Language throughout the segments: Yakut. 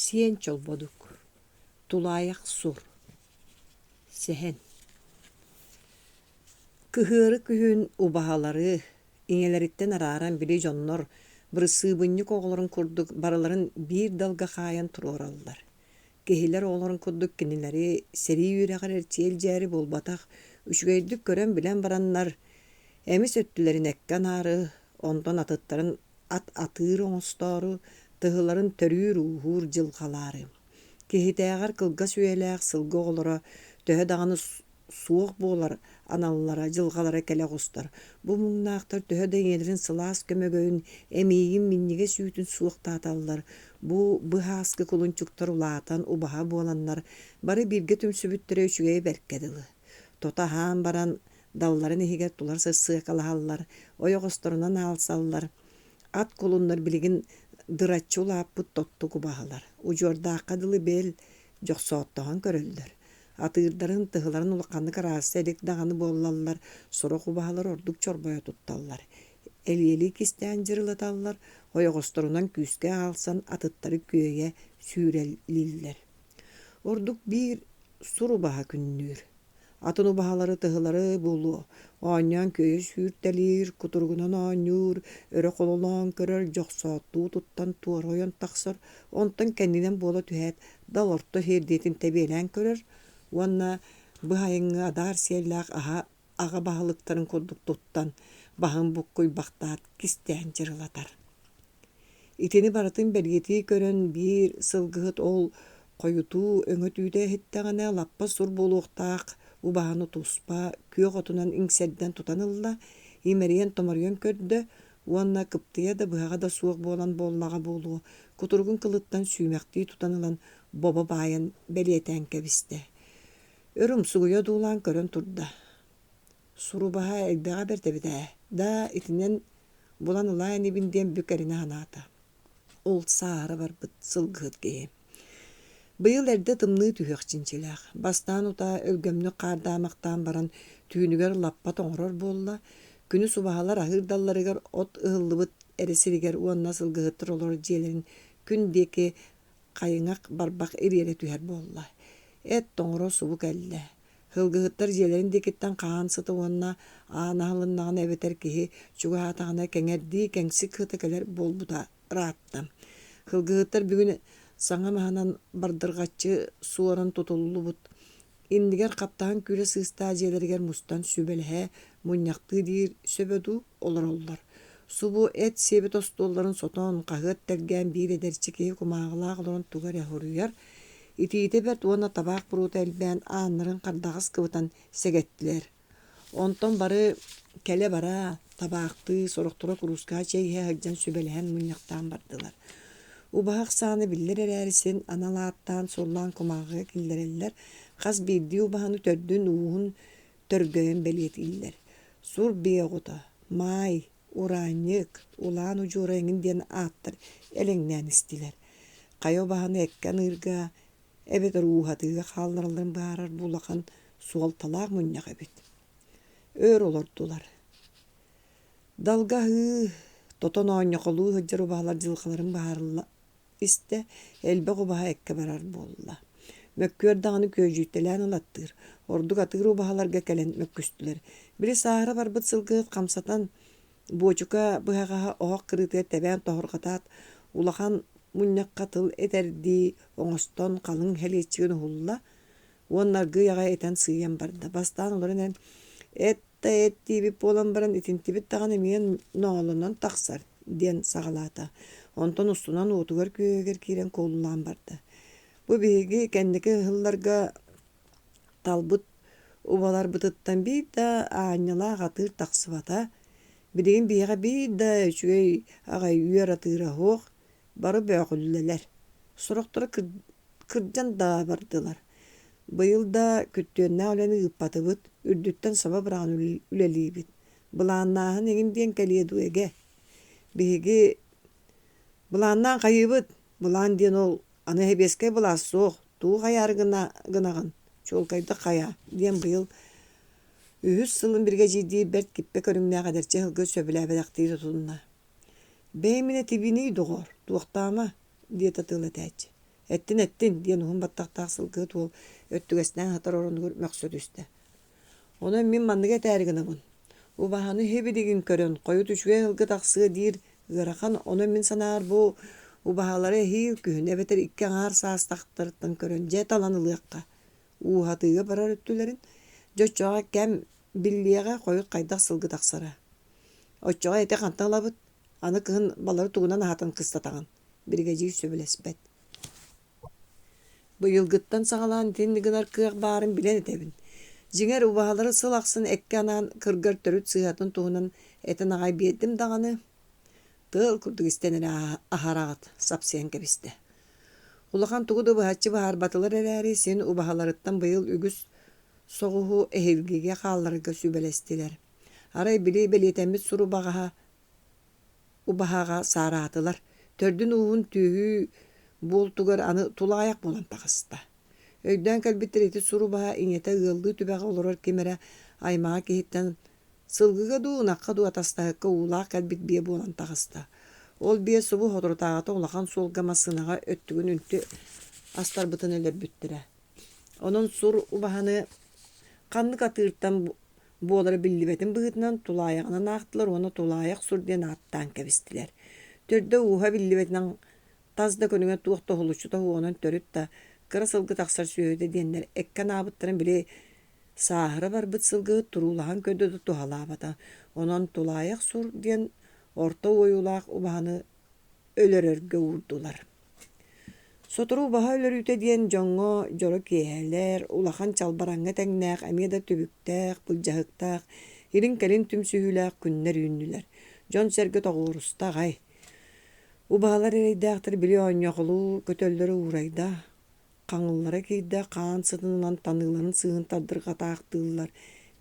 Сиэн Чолбодук, Тулаайах сур, Сэһэн Кыһыары күһүн убаһалары ийэлэриттэн арааран били дьоннор бырысыыбынньык оҕолорун курдук барыларын биир далга хаайан туруораллар. Киһилэр оҕолорун курдук кинилэри сэрии үөрэҕэр эрчийэ буолбатах, үчүгэйдик көрөн-билэн бараннар, эмис өттүлэрин эккэ анаары, онтон атыттарын ат атыыр оҥостоору, тыһыларын төрүүр-ууһуур дьылҕалаары. Киһитээҕэр кылгас үйэлээх сылгы оҕолоро төһө даҕаны суох буолар аналлара, дьылҕалара кэлэ оҕустар. Бу муҥнаахтар төһө да ийэлэрин сылаас көмөгөйүн, эмиийин минньигэс үүтүн суохтааталлар, бу быһааскы кулунчуктар улаатан убаһа буоланнар, бары бииргэ түмсүбүттэрэ үчүгэйэ бэркэ дылы. Тото аһаан баран далларын иһигэр тулар сырсыакалаһаллар, ойоҕосторунан аалсаллар. Ат кулуннар билигин дыраччы улааппыт тоттук убаһалар, удьуордаахха дылы бэл дьохсооттоһон көрөллөр. Атыырдарын, тыһыларын улаханнык араасса илик даҕаны буоллаллар, сорох убаһалар ордук чорбойо тутталлар. Элиэлии кистээн дьырылаталлар, ойоҕосторунан күүскэ аалсан атыттары күөйэ сүүрэлииллэр. Ордук биир сур убаһа күннүүр. Атын убаһалары, тыһылары буолуо, оонньоон күөйэ сүүртэлиир, кутуругунан оонньуур, өрө хололоон көрөр, дьохсооттуу туттан туора ойон тахсар, онтон кэннинэн буола түһээт, дал орто сиэрдийэтин тэбиэлээн көрөр уонна быһайыҥҥы адаар сиэллээх аһа аҕа баһылыктарын курдук туттан, баһын буккуйбахтаат кистээн дьырылатар. Итини барытын бэлиэтии көрөн биир сылгыһыт ол хойутуу өҥө-түүтэ иһиттэҕинэ лаппа сур буолуохтаах убаһаны туспа күөх отунан иҥсэрдэн тутан ылла, имэрийэн-томоруйан көрдө уонна кыптыйа да быһаҕа да суох буолан буоллаҕа буолуо, кутуругун кылыттан сүүмэхтии тутан ылан бобо баайан бэлиэтээн кэбистэ. Өр умсугуйа одуулаан көрөн турда. Сурубаһа элбэҕэ бэрт эбит ээ, да итинэн булан ылаа инибин диэн бүк эрэнэ санаата. Ол сааһыра барбыт сылгыһыт киһи. Быйыл эрдэ тымныы түһүөх чинчилээх. Бастаан утаа өлгөмнүк хаардаамахтаан баран түүнүгэр лаппа тоҥорор буолла. Күнүс убаһалар аһыыр далларыгар от ыһыллыбыт эрэ сиригэр уонна сылгыһыттар олорор дьиэлэрин күн диэки хайыҥах барбах ириэрэ түһэр буолла. Эт тоҥоро субу кэллэ. Сылгыһыттар дьиэлэрин диэкиттэн хаан сыта уонна аан аһылыннаҕына эбэтэр киһи чугаһаатаҕына кэҥэрдии кэҥсик сыта кэлэр буолбута ыраатта. Сылгыһыттар бүгүн саҥа маһынан бардырҕаччы суоран тутуллубут иннигэр хаптаһын күүлэ сыыстаах дьиэлэригэр мустан сүбэлэһэ, мунньахтыы диир сөбө дуу олороллор. Субу эт сиэбит остуолларын сотон, хаһыат тэлгээн биир эдэрчи киһи кумааҕылаах олорон тугу эрэ суруйар, Итиитэ бэрт уонна табаах буруота элбээн ааннарын хардаҕас кыбытан сэгэттилэр. Онтон бары кэлэ-бара, табаахтыы, сорохторо куруускаҕа чэй иһэ сылдьан сүбэлэһэн мунньахтаан бардылар. Убаһа ахсаана биллэр эрээри син анал ааттаан-суоллаан кумааҕыга киллэрэллэр, хас биирдии убаһаны төрдүн-ууһун төргөйөн бэлиэтииллэр. Сур биэ оҕото, маай, Ураанньык, Улаан удьуора эҥин диэн ааттар элэҥнээн истилэр. Хайа убаһаны эккэ аныырга эбэтэр ууһатыыга хаалларалларын быһаарар бу улахан суолталаах мунньах эбит. Өр олордулар. Далга аһыы, тотон оонньохолуу сылдьар убаһалар дьылҕаларын быһаарылла истэ, элбэх убаһа эккэ барар буолла. Мөккүөр даҕаны күөдьүйтэлээн ылаттыыр, ордук атыыр убаһаларга кэлэн мөккүстүлэр. Били сааһыра барбыт сылгыһыт хамсатан, буочука быһаҕаһа оһох кырыытыгар тэбээн тоһурҕатаат, улахан мунньахха тыл этэрдии оҥостон халыҥ һэлиэччигин уһулла уонна аргыый аҕай этэн сыыйан барда. Бастаан олорон иһэн эт да эт диэбит буолан баран итинтибит даҕаны эмиэ ноолонон тахсар диэн саҕалаата. Онтон устунан уотугар-күөһүгэр киирэн куолулаан барда. Бу биһиги кэнники ыһылларга талбыт убаларбытыттан биир да аанньалаах атыыр тахсыбата. Билигин биһиэхэ биир да үчүгэй аҕай үөр атыыра суох, бары бөөҕүллэлэр. Сорохторо кырдьан да бардылар. Быйыл да күттүөннээх үлэни ыыппатыбыт, үрдүттэн саба быраҕан үлэлиибит. Былааннааһын эҥин диэн кэлиэ дуу эгэ. Биһиги былааннаан хайыыбыт, былаан диэн ол аны сэбиэскэй былаас суох, тугу хайаары гына гынаҕын, чуолкайдык хайаа диэн быйыл үһүс сылын биригэдьиирдии бэрт киппэ көрүҥнээх эдэрчи ыһылгы сөбүлээбэтэхтии тутунна. Бэйэ мин этибиний, доҕоор, туохтаама, диэтэ тыл этээччи. Эттин, эттин, диэн уһун баттахтаах сылгыһыт уол өттүгэстээн сытар оронугар мөхсө түстэ. Онон мин манныгы этээри гынабын. Убаһаны сибилигин көрөн, хойут үчүгэй ыалга тахсыа диир ыарахан, онон мин санаабар бу убаһалары эһиил күһүн эбэтэр икки аҥаар саастаахтарыттан көрөн дьэ талан ылыахха. Ууһатыыга барар өттүлэрин, дьэ оччоҕо кэм биллиэҕэ хойут хайдах сылгы тахсара. Оччоҕо эти хантан ылабыт? Аны кыһын балары тугунан аһатан кыстатаҕын? Биригэдьиир сөбүлэспэт. Быйылгыттан саҕалаан итинник гынар кыах баарын билэн этэбин. Дьиҥэр, убаһалары сыл ахсын эккэ анаан кыргар төрүт сыыһатын туһунан этэн аҕай биэрдим даҕаны, тыал курдук истэн эрэ аһараҕыт, сапсыйан кэбистэ. Улахан тугу да быһаччы быһаарбатылар эрээри, син убаһаларыттан быйыл үгүс соҕуһу эһиилгигэ хаалларарга сүбэлэстилэр. Арай били бэлиэтэммит сурубаҕаһа убаһаҕа саараатылар, төрдүн-ууһун түөһүү буолтугар аны тулаайах буолан таҕыста. Өйдөөн кэлбиттэр ити сур убаһа ийэтэ ыаллыы түбэҕэ олорор ким эрэ аймаҕа киһиттэн сылгыга дуу, ынахха дуу атастаһыкка уулаах кэлбит биэ буолан таҕыста. Ол биэ субу соторутааҕыта улахан суолга массыынаҕа өттүгүн үнтү астарбытын өлөрбүттэрэ. Онон сур убаһаны ханнык атыыртан буолара биллибэтин быһыытынан тулаайаҕынан аахтылар уонна тулаайах сур диэн ааттаан кэбистилэр. Төрдө-ууһа биллибэтинэн тас да көрүҥэ туох да уһулуччута суоҕунан төрүт да кыра сылгы тахсар сүөһүтэ диэннэр эккэ анаабыттарын били сааһыра барбыт сылгыһыт туруулаһан көрдө да туһалаабата. Онон тулаайах сур диэн орто уойуулаах убаһаны өлөрөргө уурдулар. Сотору убаһа өлөрүүтэ диэн дьоҥҥо дьоро киэһэлэр, улахан чалбараҥҥа тэҥнээх эмиэ да түбүктээх, былдьаһыктаах, илин-кэлин түмсүһүүлээх күннэр үүннүлэр. Дьон-сэргэ тоҕуоруста аҕай. Убаһалар эрэйдээхтэр били оонньоохолуу көтөллөрө уурайда, хаҥыллара киирдэ, хаан сытын ылан таныыларын сыыһын тардырҕатаахтыыллар,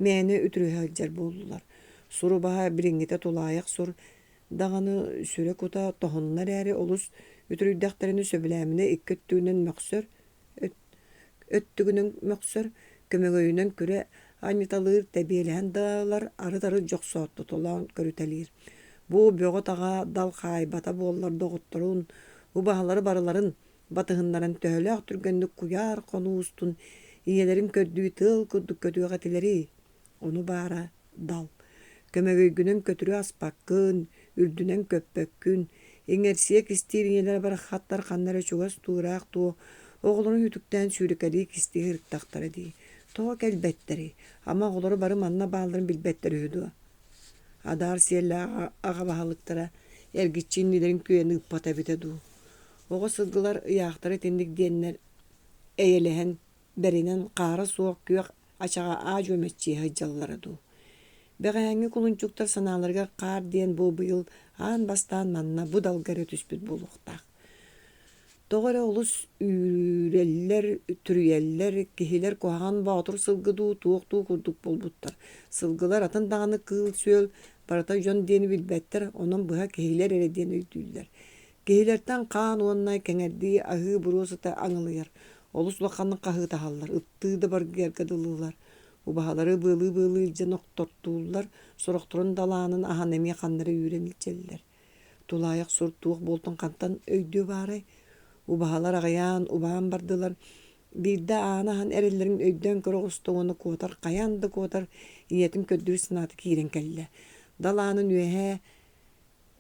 мээнэ үтүрүһэ сылдьар буоллулар. Сур убаһа билиҥҥитэ тулаайах сур даҕаны сүрэ-кута тоһунна эрээри олус үтүрүйдэхтэринэ сөбүлээминэ икки өттүгүнэн мөхсөр, өттүгүнэн мөхсөр, көмөгөйүнэн күрэ анньыталыыр, тэбиэлэһэн да ылар, арыт-арыт дьохсооттотолоон көрүтэлиир. Бу бөҕө-таҕа дал хаайбата буоллар доҕотторун, убаһалары барыларын батыһыннаран төһөлөөх түргэнник куйаар хонуу устун ийэлэрин көрдүү тыал курдук көтүөх этилэрий? Ону баара дал. Көмөгөйгүнэн көтүрү аспаккын, үрдүнэн көппөккүн, иҥэрсийэ кистиир ийэлэрэ барахсаттар ханна эрэ чугас дуу, ыраах дуу оҕолорун үтүктээн сүүрэкэлии кистии сырыттахтара дии. Тоҕо кэлбэттэрий? Ама оҕолоро бары манна баалларын билбэттэр үһү дуо? Адаар сиэллээх аҕа баһылыктара эргиччи иннилэрин күөйэн ыыппата эбитэ дуу? Оҕо сылгылар ыйаахтара итинник диэннэр эйэлэһэн, бэринэн хаара суох күөх ачаҕа аа-дьуо мэччийэ сылдьаллара дуу. Бэҕэһээҥҥи кулунчуктар санааларыгар хаар диэн бу быйыл аан бастаан манна бу далга эрэ түспүт буолуохтаах. Тоҕо эрэ олус үүрэллэр, түрүйэллэр, киһилэр куһаҕан боотур сылгы дуу, туох дуу курдук буолбуттар. Сылгылар атын даҕаны кыыл-сүөл барыта дьон диэни билбэттэр, онон быһа киһилэр эрэ диэн өйдүүллэр. Киһилэртэн хаан уонна кэҥэрдии аһыы буруо сыта аҥылыйар, олус улаханнык хаһыытаһаллар, ыттыы да баргыйарга дылылар. Убаһалары быалыы-быалыы илдьэн охтортууллар, сорохторун далаанын аһан эмиэ ханна эрэ үүрэн илдьэллэр. Тулаайах сур туох буолтун хантан өйдүө баарай? Убаһалар аҕыйаан, убаан бардылар. Биирдэ ааны аһан эрэллэрин өйдөөн көрө оҕуста уонна куотар хайаан да куотар ийэтин көрдүүр санаата киирэн кэллэ. Далаанын үөһээ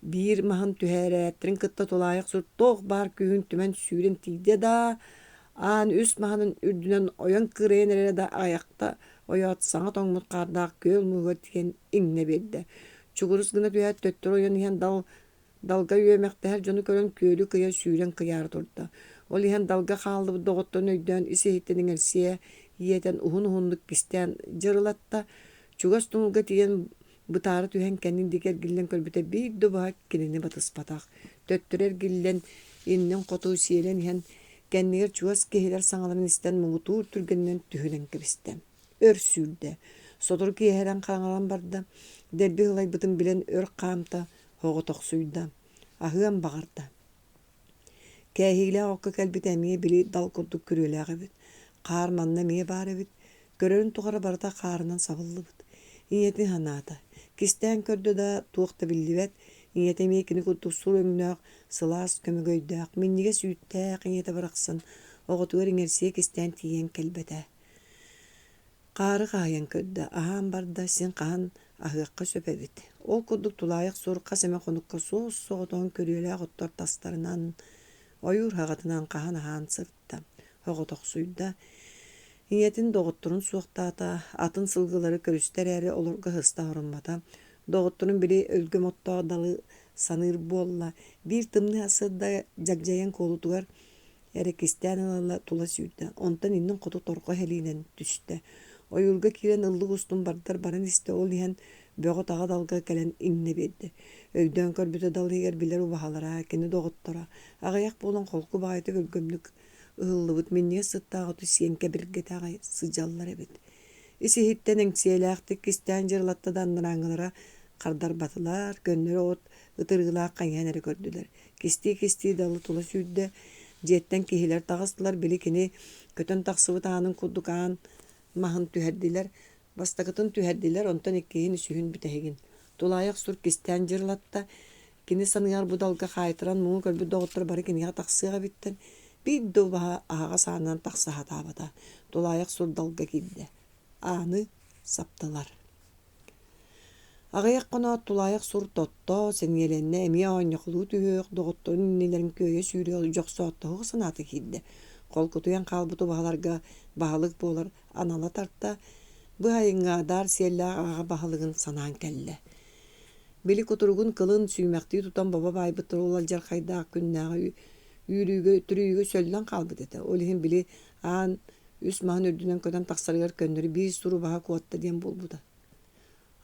Биир маһын түһэрээттэрин кытта тулаайах сур туох баар күүһүн түмэн сүүрэн тиийдэ да, аан үс маһын үрдүнэн ойон кыырайан эрэрэ да аҕыйахта ойоот саҥа тоҥмут хаардаах күөл мууһугар тиийэн иҥнэ биэрдэ. Чугурус гына түһээт төттөрү ойон иһэн дал далга үөмэхтэһэр дьону көрөн күөлү кыйа сүүрэн кыйаара турда. Ол иһэн далга хааллыбыт доҕотторун өйдөөн ис-иһиттэн иҥэрсийэ иэтэн уһун-уһуннук кистээн дьырылатта. Чугас тумулга тиийэн Бытаара түһэн кэннин диэки эргиллэн көрбүтэ биир да убаһа кинини батыспатах. Төттөрү эргиллэн, иннин хоту сиэлэн иһэн, кэннигэр чугас киһилэр саҥаларын истэн муҥутуур түргэнинэн түһүнэн кэбистэ. Өр сүүрдэ. Сотору киэһэрэн хаҥаран барда. Дэлби ылайбытын билэн өр хаамта, оҕотохсуйда. Аһыан баҕарда. Кээһиилээх окко кэлбитэ эмиэ били дал курдук күрүөлээх эбит. Хаар манна эмиэ баар эбит. Көрөрүн тухары барыта хаарынан сабыллыбыт. Ийэтин санаата. Кистээн көрдө да, туох да биллибэт. Ийэтэ эмиэ кини курдук сур өҥнөөх, сылаас көмөгөйдөөх, минньигэс үүттээх ийэтэ барахсан оҕотугар иҥэрсийэ кистээн тиийэн кэлбэтэ. Хаары хаһыйан көрдө, аһаан барда, син хаһан аһыахха сөп эбит. Ол курдук тулаайах сур хас эмэ хонукка суос-соҕотоҕун күрүөлээх оттор тастарынан, ойуур хаҕатынан хаһан аһаан сырытта, оҕотохсуйда. Ийэтин доҕотторун суохтаата, атын сылгылары көрүстэ эрээри олорго сыста оһоруммата. Доҕотторун били өлгөм оттоох далы саныыр буолла. Биир тымныы сырда дьагдьайан куолутугар эрэ кистээн ыла-ыла тула сүүрдэ, онтон иннин хоту торҕо сэлиинэн түстэ. Ойуурга киирэн ыллык устун бардар баран истэ, ол иһэн бөҕө-таҕа далга кэлэн иҥнэ биэрдэ. Өйдөөн көрбүтэ дал иһигэр билэр убаһалара, кини доҕотторо, аҕыйах буолан холку баҕайытык өлгөмнүк ыһыллыбыт минньигэс сыттаах оту сиэн кэбиргэтэ аҕай сыдьаллар эбит. Ис-иһиттэн эҥсиэлээхтик кистээн дьырылатта да анарааҥҥылара хардарбатылар, көннөрү от ытырыылаах хайыһан эрэ көрдүлэр. Кистии-кистии далы тула сүүрдэ, дьиэттэн киһилэр таҕыстылар, били кини көтөн тахсыбыт аанын курдук аан маһын түһэрдилэр, бастакытын түһэрдилэр, онтон иккиһин, үсүһүн бүтэһигин. Тулаайах сур кистээн дьырылатта, кини саныгар бу далга хаайтаран муҥу көрбүт доҕоттор бары киниэхэ тахсыах эбиттэр, биир да убаһа аһаҕас аанынан тахса сатаабата. Тулаайах сур далга киирдэ, ааны саптылар. Аҕыйах хоноот тулаайах сур тотто, сэниэлэннэ, эмиэ оонньохолуу түһүөх, доҕотторун иннилэрин күөйэ сүүрүөх дьохсооттоһуох санаата киирдэ. Холкутуйан хаалбыт убаһаларга баһылык буолар анала тарта, быһайыҥҥа адаар сиэллээх аҕа баһылыгын санаан кэллэ. Били кутуругун кылын сүүмэхтии тутан бобо баайбыттар ол алдьархайдаах күннээҕи үүрүүгэ, түрүйүүгэ сөллөн хаалбыт этэ. Ол иһин били аан үс маһын үрдүнэн көтөн тахсарыгар көннөрү биир сур убаһа куотта диэн буолбута.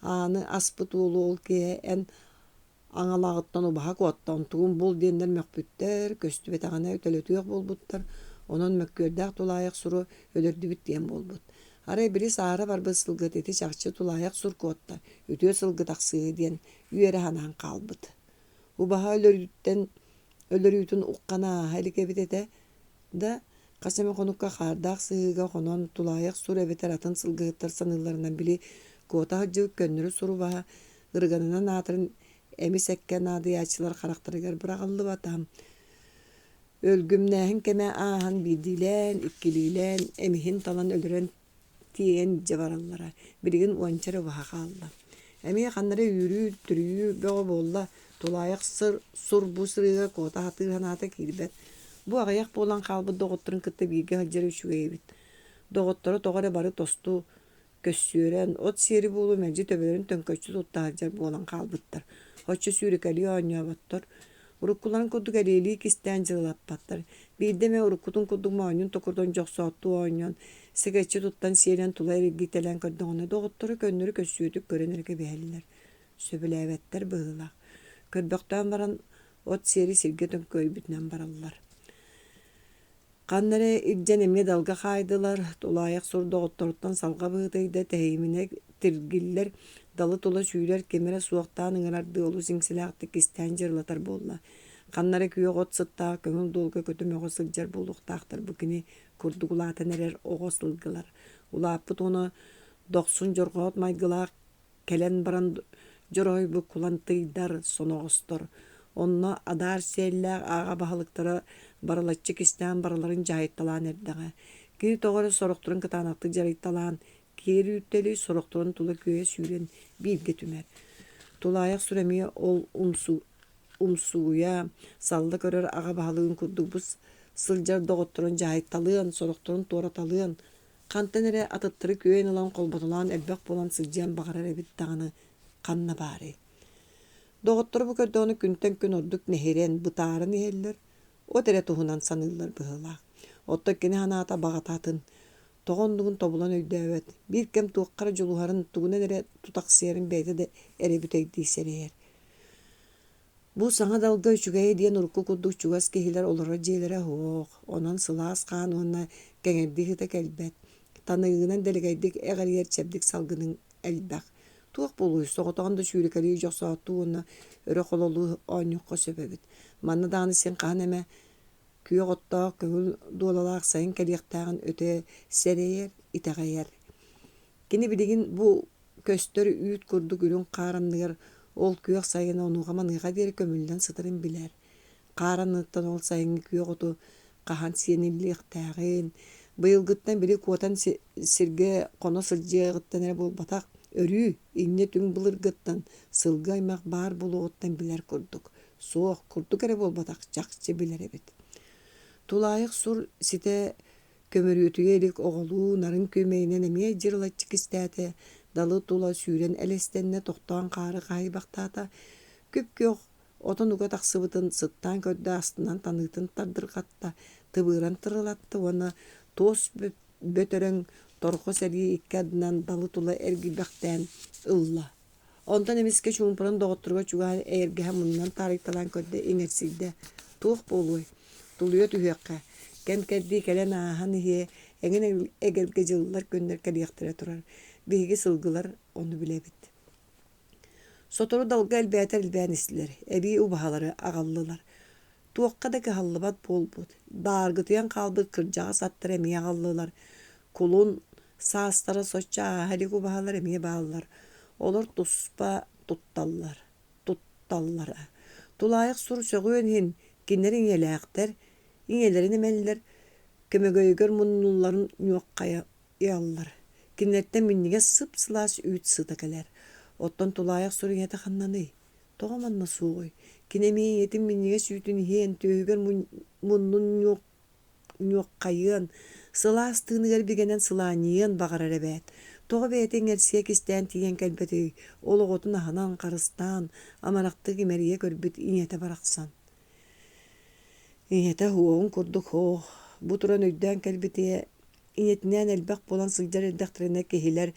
Ааны аспыт уолу ол киэһэ эн аҥалаҕыттан убаһа куотта, онтугун бул диэннэр мөхпүттэр, көстүбэтэҕинэ төлөтүөх буолбуттар, онон мөккүөрдээх тулаайах суру өлөрдүбүт диэн буолбут. Арай били саара барбыт сылгыта ити чахчы тулаайах сур куотта, үтүө сылгы тахсыыһы диэн үөрэ санаан хаалбыт. Убаһа өлөрүүттэн өлөрүүтүн уххана ааһа илик эбит этэ да, хас эмэ хонукка хаардаах сыһыыга хонон, тулаайах сур эбэтэр атын сылгыһыттар саныылларынан били куота сылдьыбыт көннөрү сурубаһа ырыганынан аатыран эмис эккэ наадыйааччылар харахтарыгар быраҕыллыбата. Өлгүмнээһин кэмэ ааһан биирдиилээн, иккилиилээн эмиһин талан өлөрөн тиэйэн илдьэ бараллара. Билигин уонча эрэ убаһа хаалла. Эмиэ ханна эрэ үүрүү-түрүйүү бөҕө буолла, тулаайах сыр сур бу сырыыга куота сатыыр санаата киирбэт. Бу аҕыйах буолан хаалбыт доҕотторун кытта бииргэ сылдьара үчүгэй эбит. Доҕотторо тоҕо эрэ бары тосту көссүөрэн, от сиэри буолуо мэлдьи төбөлөрүн төҥкөччү тутта сылдьар буолан хаалбыттар. Оччо сүүрэкэлии оонньооботтор. Уруккуларын курдук эриэлии кистээн дьыллаппаттар. Биирдэ эмэ уруккутун курдук моонньун токурутан дьохсооттуу оонньоон, сэгэччи туттан сиэлэн тула эргитэлээн көрдөҕүнэ, доҕотторо көннөрү көссүөтүк көрөн эрэ кэбиһэллэр. Сөбүлээбэттэр быһыылаах. Көрбөхтөөн баран от сиэри сиргэ төҥкөйбүтүнэн бараллар. Ханна эрэ илдьэн эмиэ далга хаайдылар, тулаайах сур доҕотторуттан салҕа быһыытыйда, тэһийиминэ тиргиллэр, далы тула сүүрэр, ким эрэ суохтаан ыҥырардыы олус иҥсэлээхтик кистээн дьырылатар буолла. Ханна эрэ күөх от сыттаах көҥүл дуолга көтө-мөҕө сылдьар буолуохтаахтар бу кини курдук улаатан эрэр оҕо сылгылар. Улааппыт уонна дохсун дьорҕоот майгылаах Кэлэн баран дьороһойбут кулантыйдар, соноҕостор онно адаар сиэллээх ааҕа баһылыктара барылаччы кистээн барыларын дьаһайталаан эрдэҕэ. Кини тоҕо эрэ сорохторун кытаанахтык дьарыйталаан, киэр үүртэлии, сорохторун тула күөйэ сүүрэн бииргэ түмэр. Тулаайах сур эмиэ ол умсугуйа, салла көрөр аҕа баһылыгын курдук бу сылдьар доҕотторун дьаһайталыан, сорохторун туораталыан, Хантан эрэ атыттары күөйэн ылан холботолоон элбэх буолан сылдьыан баҕарар эбит даҕаны ханна баарый? Доҕотторо бу көрдөҕүнэ күнтэн күн ордук нэһирэн, бытааран иһэллэр, от эрэ туһунан саныыллар быһыылаах. Оттон кини санаата баҕата атын, тоҕо оннугун тобулан өйдөөбөт, биир кэм туохха эрэ дьулуһарын, тугунан эрэ тутахсыйарын бэйэтэ да эрэ бүтэйдии сэрэйэр. Бу саҥа далга үчүгэйэ диэн урукку курдук чугас киһилэр олорор дьиэлэрэ суох, онон сылаас хаан уонна кэҥэрдии сыта кэлбэт, таныгынан дэлэгэйдик эҕирийэр чэбдик салгыныҥ элбэх. Туох буолуой, соҕотоҕун да сүүрэкэлии дьохсооттуу уонна өрө хололуу оонньуохха сөп эбит. Манна даҕаны син хаһан эмэ күөх оттоох, көҥүл дуолалаах сайын кэлиэхтээҕин өтө сэрэйэр, итэҕэйэр. Кини билигин бу көстөр үүт курдук үрүҥ хаар анныгар. Ол күөх сайына онуоха-маныаха диэри көмүллэн сытарын билэр. Хаар анныттан ол сайыҥҥы күөх оту хаһан сиэниллиэхтээҕин, быйылгыттан били куотан сиргэ хоно сылдьыаҕыттан эрэ буолбатах, өрүү, инньэ түҥ былыргыттан, сылгы аймах баар буолуоҕуттан билэр курдук. Суох, курдук эрэ буолбатах, чахчы билэр эбит. Тулаайах сур ситэ көмөрүөтүйэ илик оҕолуу нарын күөмэйинэн эмиэ дьырылаччы кистээтэ, далы тула сүүрэн элэстэннэ, тохтоон хаары хаайбахтаата, күп-күөх отон уга тахсыбытын сыттаан көрдө астынан таныытын тардырҕатта, тыбыыран тырылатта уонна туос бөтөрөҥ торҕо сэрии икки ардынан далы тула эргийбэхтээн ылла. Онтон эмискэ чуумпуран доҕотторугар чугаһаан эйэргэһэ муннунан таарыйталаан көрдө, иҥэрсийдэ: «Туох буолуой? Тулуйа түһүөххэ, кэм-кэрдии кэлэн ааһан иһиэ, эҥин эгэлгэ дьыллар-күннэр кэлиэхтэрэ турар. Биһиги сылгылар ону билэбит» Сотору далга элбээтэр элбээн истилэр, эбии убаһалары аҕаллылар. Туохха да кыһаллыбат буолбут, бааргытыйан хаалбыт кырдьаҕас аттары эмиэ аҕаллылар. Кулун саастара соччо ааһа илик убаһалар эмиэ бааллар. Олор туспа тутталлар, тутталлара. Тулаайах сур сөҕүөн иһин, кинилэр ийэлээхтэр, ийэлэрин эмэллэр, көмөгөйүгэр муннулларын ньуоххайа ыаллар. Кинилэртэн минньигэс сып-сылаас үүт сыта кэлэр. Оттон тулаайах сур ийэтэ ханнаный? Тоҕо манна суоҕуй? Кини эмиэ ийэтин минньигэс үүтүн иһиэн, түөһүгэр муннун ньуоххайыан, сылаас тыыныгар бигэнэн сылаанньыйыан баҕарар эбээт. Тоҕо бэйэтэ иҥэрсийэ кистээн тиийэн кэлбэтий, ол оҕотун аһынан, харыстаан, амарахтык имэрийэ көрбүт ийэтэ барахсан. Ийэтэ уоҕун курдук һоох, бу туран өйдөөн кэлбитэ Ийэтинээн элбэх буолан сылдьар эрдэхтэринэ киһилэр